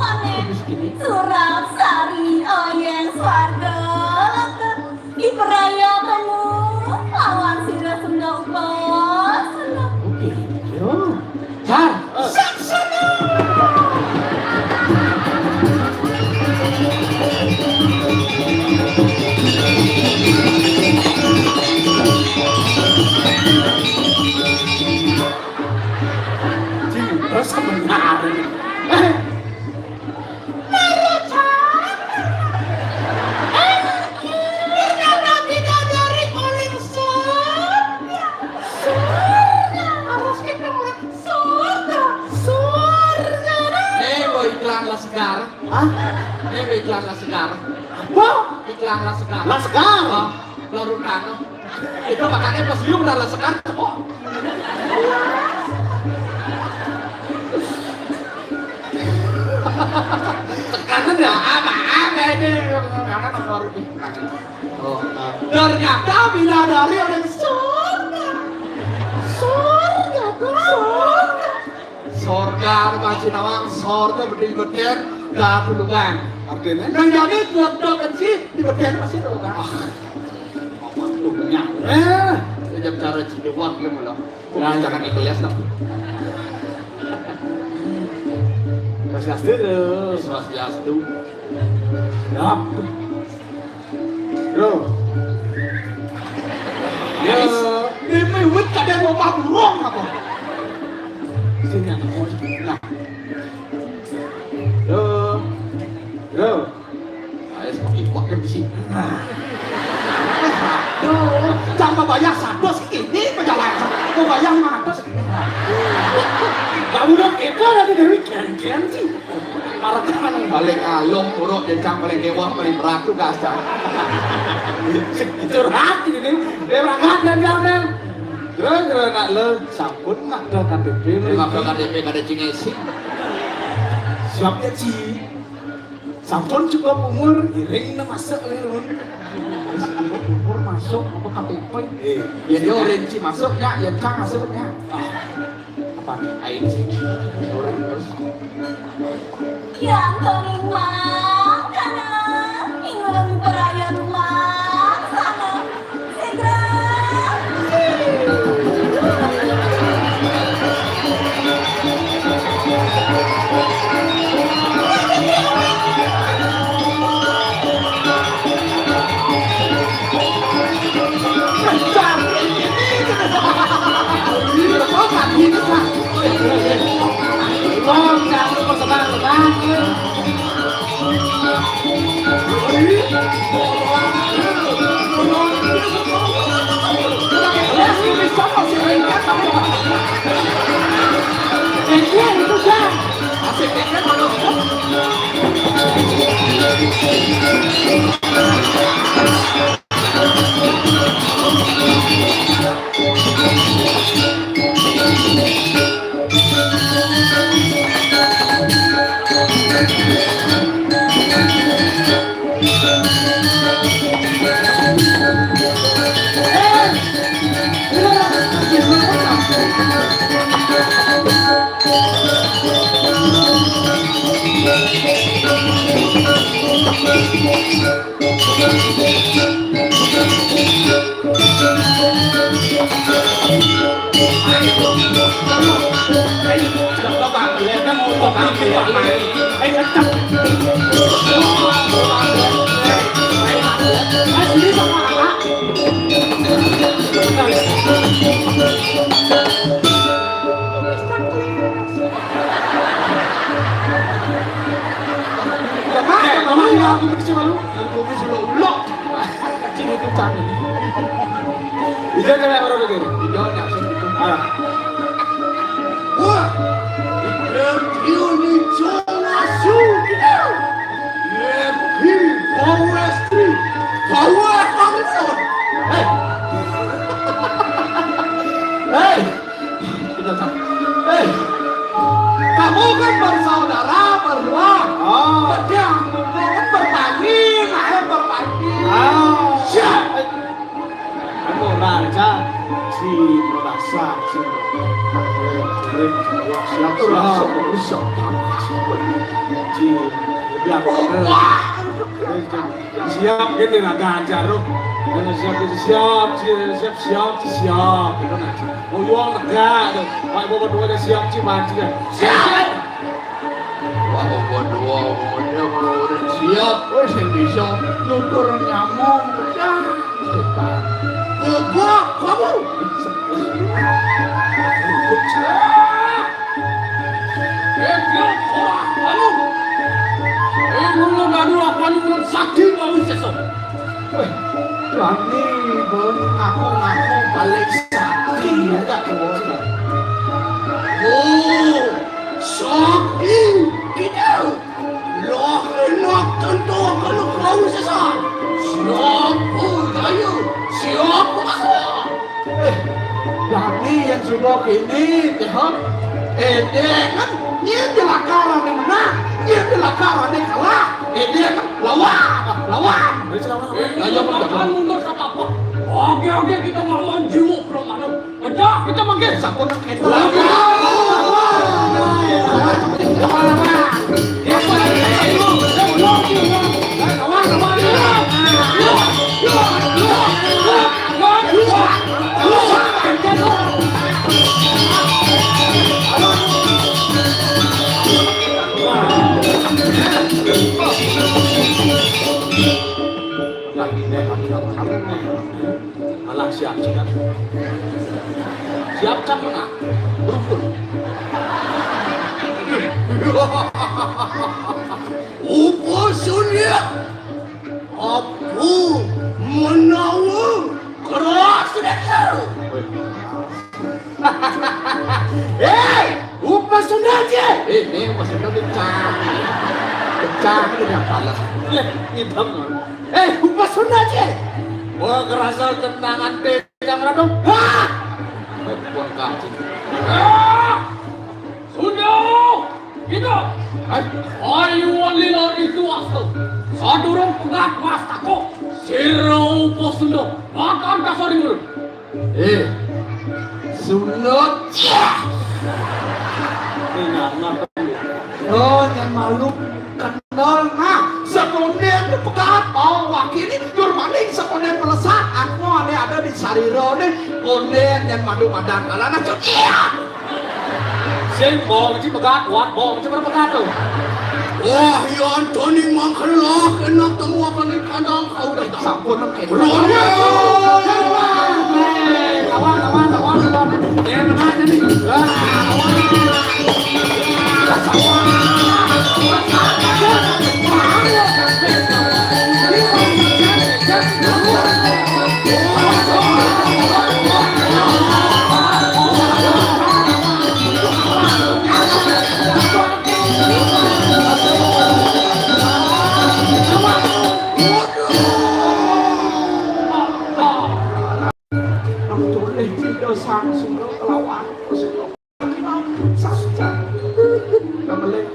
ane. Surap sari, oyeng swarga, lengkap diperaya kamu. Lawan sira senda upas, senda. Oke, yo. Jar. Saksana. Cinta sebenarnya. Eh. Ternyata bidadari paling surga. Surga. Harus kita surga. Surga. Eh, mau iklan Laskar. Hah? Eh, mau iklan Laskar. Apa? Iklan Laskar. Laskar? Oh, Lorukano. Itu makanya pas you udah Laskar, kok. Tekanan ya apa, apa ini? Karena nomor. Oh, nah. Ternyata bidadari ada di surga. Surga, surga. Sorga, Pak Sinawang, sorga berdiri berdiri, dah duluan. Artinya? Nang jadi dok-dok kan sih, di berdiri masih duluan. Ah, apa tuh punya? Eh, dia cara Ciliwag dia malah. Nah, jangan ikhlas dong. Swastiastu, terus. Swastiastu. Yap. Bro. Ya, ini wit kadang mau burung apa? Sini aku mau. Nah. Bro. Bro. Ayo, semakin kuat kan di sini. Nah. Aduh, tambah banyak satu ini pejalan. Mau bayar lima ratus. Nah. Kamu dong, itu ada dari Ken Ken sih. Paling alom, uruk, jencang, paling kewah, paling berat tuh, gas, gas. Curhat ini, dia berangkat dan jalan. Terus, terus, nak le, sampun, nak ada K T P. Memang ada K T P, kada cingesi. Siap ya, Ci. Sampun cukup umur, iring na masuk, lirun. Cukup umur masuk, apa K T P? Eh, ya, dia orang Ci masuknya, ya, cang masuknya. Ah. Apa nih? Aing sih. Orang terus. Yang kelima, karena ingin perayaan rumah sana. Segera. Udah makan, Mama, ya, aku kecil malu. Aku kecil malu. Loh. Cing itu cang. Iya, kan, orang begini. Iya, nggak sih. Ah. Wah. Dia ni cuma su. Lebih power street. Power power. Hei. Hei. Hei. Kamu kan bersaudara berdua. Oh. Dia kan berbanding, saya berbanding. Oh. Siap. Anu, raja si merasa si siap, siap, siap. Si biar siap gitu, raja aja, loh. Siap gitu, siap, siap, siap, siap, siap. Gitu, nah. Oh, yuang lega tuh. Pak, ibu berdua aja siap, siap, siap. Siap. Wah, gua dua, gua dia, gua udah siap, wes yang bisa nutur nyamuk, ya, setan. Gua, kamu. Eh, gua, wah, kamu. Eh, lu nggak dulu apa lu belum sakti, kamu sesat. Weh, berani, Bon. Aku ngaku balik sakti, ya, Bon. Oh, sakti, tidak. Loh, enak tentu kalau kau sesat. Siapa saya? Siapa saya? Eh, jadi yang sudah kini, ya, ha? Eh, dia kan, dia jelaka orang yang menang, dia jelaka orang yang kalah. Eh, dia kan lawan, lawan. Ayo, lawan. Ayo, lawan. Mundur, mundur, kata apa? Oke, oke, kita melawan jiwa, bro, mana? Ada, kita manggil. Sampun, kita lawan. Lawan, lawan. Malah siap, siap. Siap, siap, mana? Berukun. Upo sunya, aku menawa keras dia. Eh, upa Sunda aja. Eh, ini upa Sunda pecah. Pecah, ini apa lah? Leh, hitam. Eh, upa Sunda aja. Wah, kerasa tendangan tendang radong. Wah! Buang kacing. Ah! Sunda! Gitu. Hai. Ayo lila itu asal. Sadurung pegat mas tako. Sira upa Sunda. Makan kasar dulu. Eh. Sunda. Ini anak. Oh, yang malu kenal. Nah, sekonden itu pegat. Oh, wakil ini jur maning sekonden melesat. Aku ane ada di sarira ne. Konden yang madu madan. Alah, nak cuci. Sing bong ci pegat, wat bong ci berpegat tuh. Wah, ya Antoni mangkelak, enak temu apa nih kandang kau dah. Sampun nang kene. Ronya. Lawan, lawan, lawan, lawan. Ya, benar nih. Ah, lawan. Nang tulih sida sang sira kelawan sira. Sastra. Kamelih.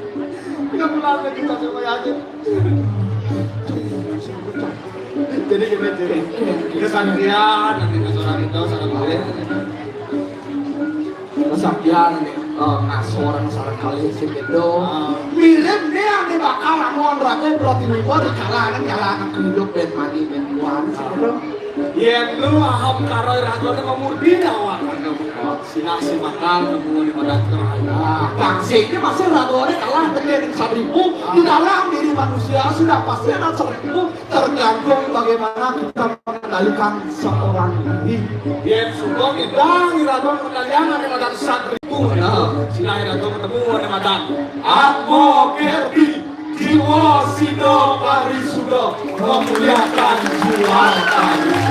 Kita pulang ke kita supaya aja. Jadi gini, jadi kita santrian, nanti ke seorang itu, seorang murid. Kesampian nih, eh, ngasorang sareng kalih sing beda. Ah. Mirip nih ane bakal lamun raga pratiwimba di kalangan, kalangan kehidup ben mandi ben kuat, gitu. Yén nu aham karo ragané mamurdi nyawa. Silah simakan nemu di madan terakhir. Nah, kangsiknya masih ragané kalah teke dengan Sadripu di dalam diri manusia sudah pasti ada Sadripu, tergantung bagaimana kita mengendalikan seorang diri. Yén sudah kita ngiraga pengendalian ada madan Sadripu. Nah, silah iraga ketemu ada madan Atmo Kerti. Jiwa sida parisuda memuliakan jiwa parisuda.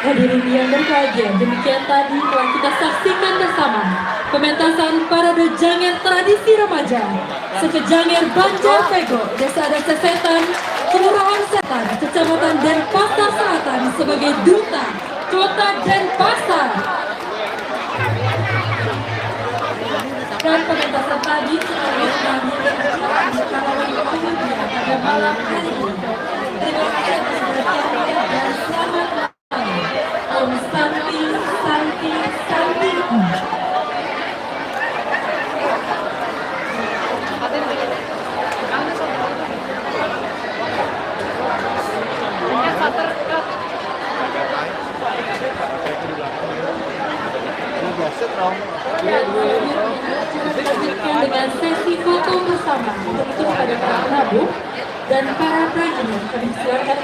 Hadirin yang berbahagia, demikian tadi telah kita saksikan bersama pementasan parade Janger tradisi remaja Sekejangir Banjar Pego, Desa Adat Sesetan, Kelurahan Setan, Kecamatan Denpasar Selatan sebagai duta Kota Denpasar. Dan pementasan tadi sekaligus mengakhiri acara pada malam hari ini. Terima kasih atas perhatiannya dan selamat malam. Om Santi, Santi, Santi. Dengan sesi foto bersama untuk itu kepada para penabuh dan para prajurit, kami silakan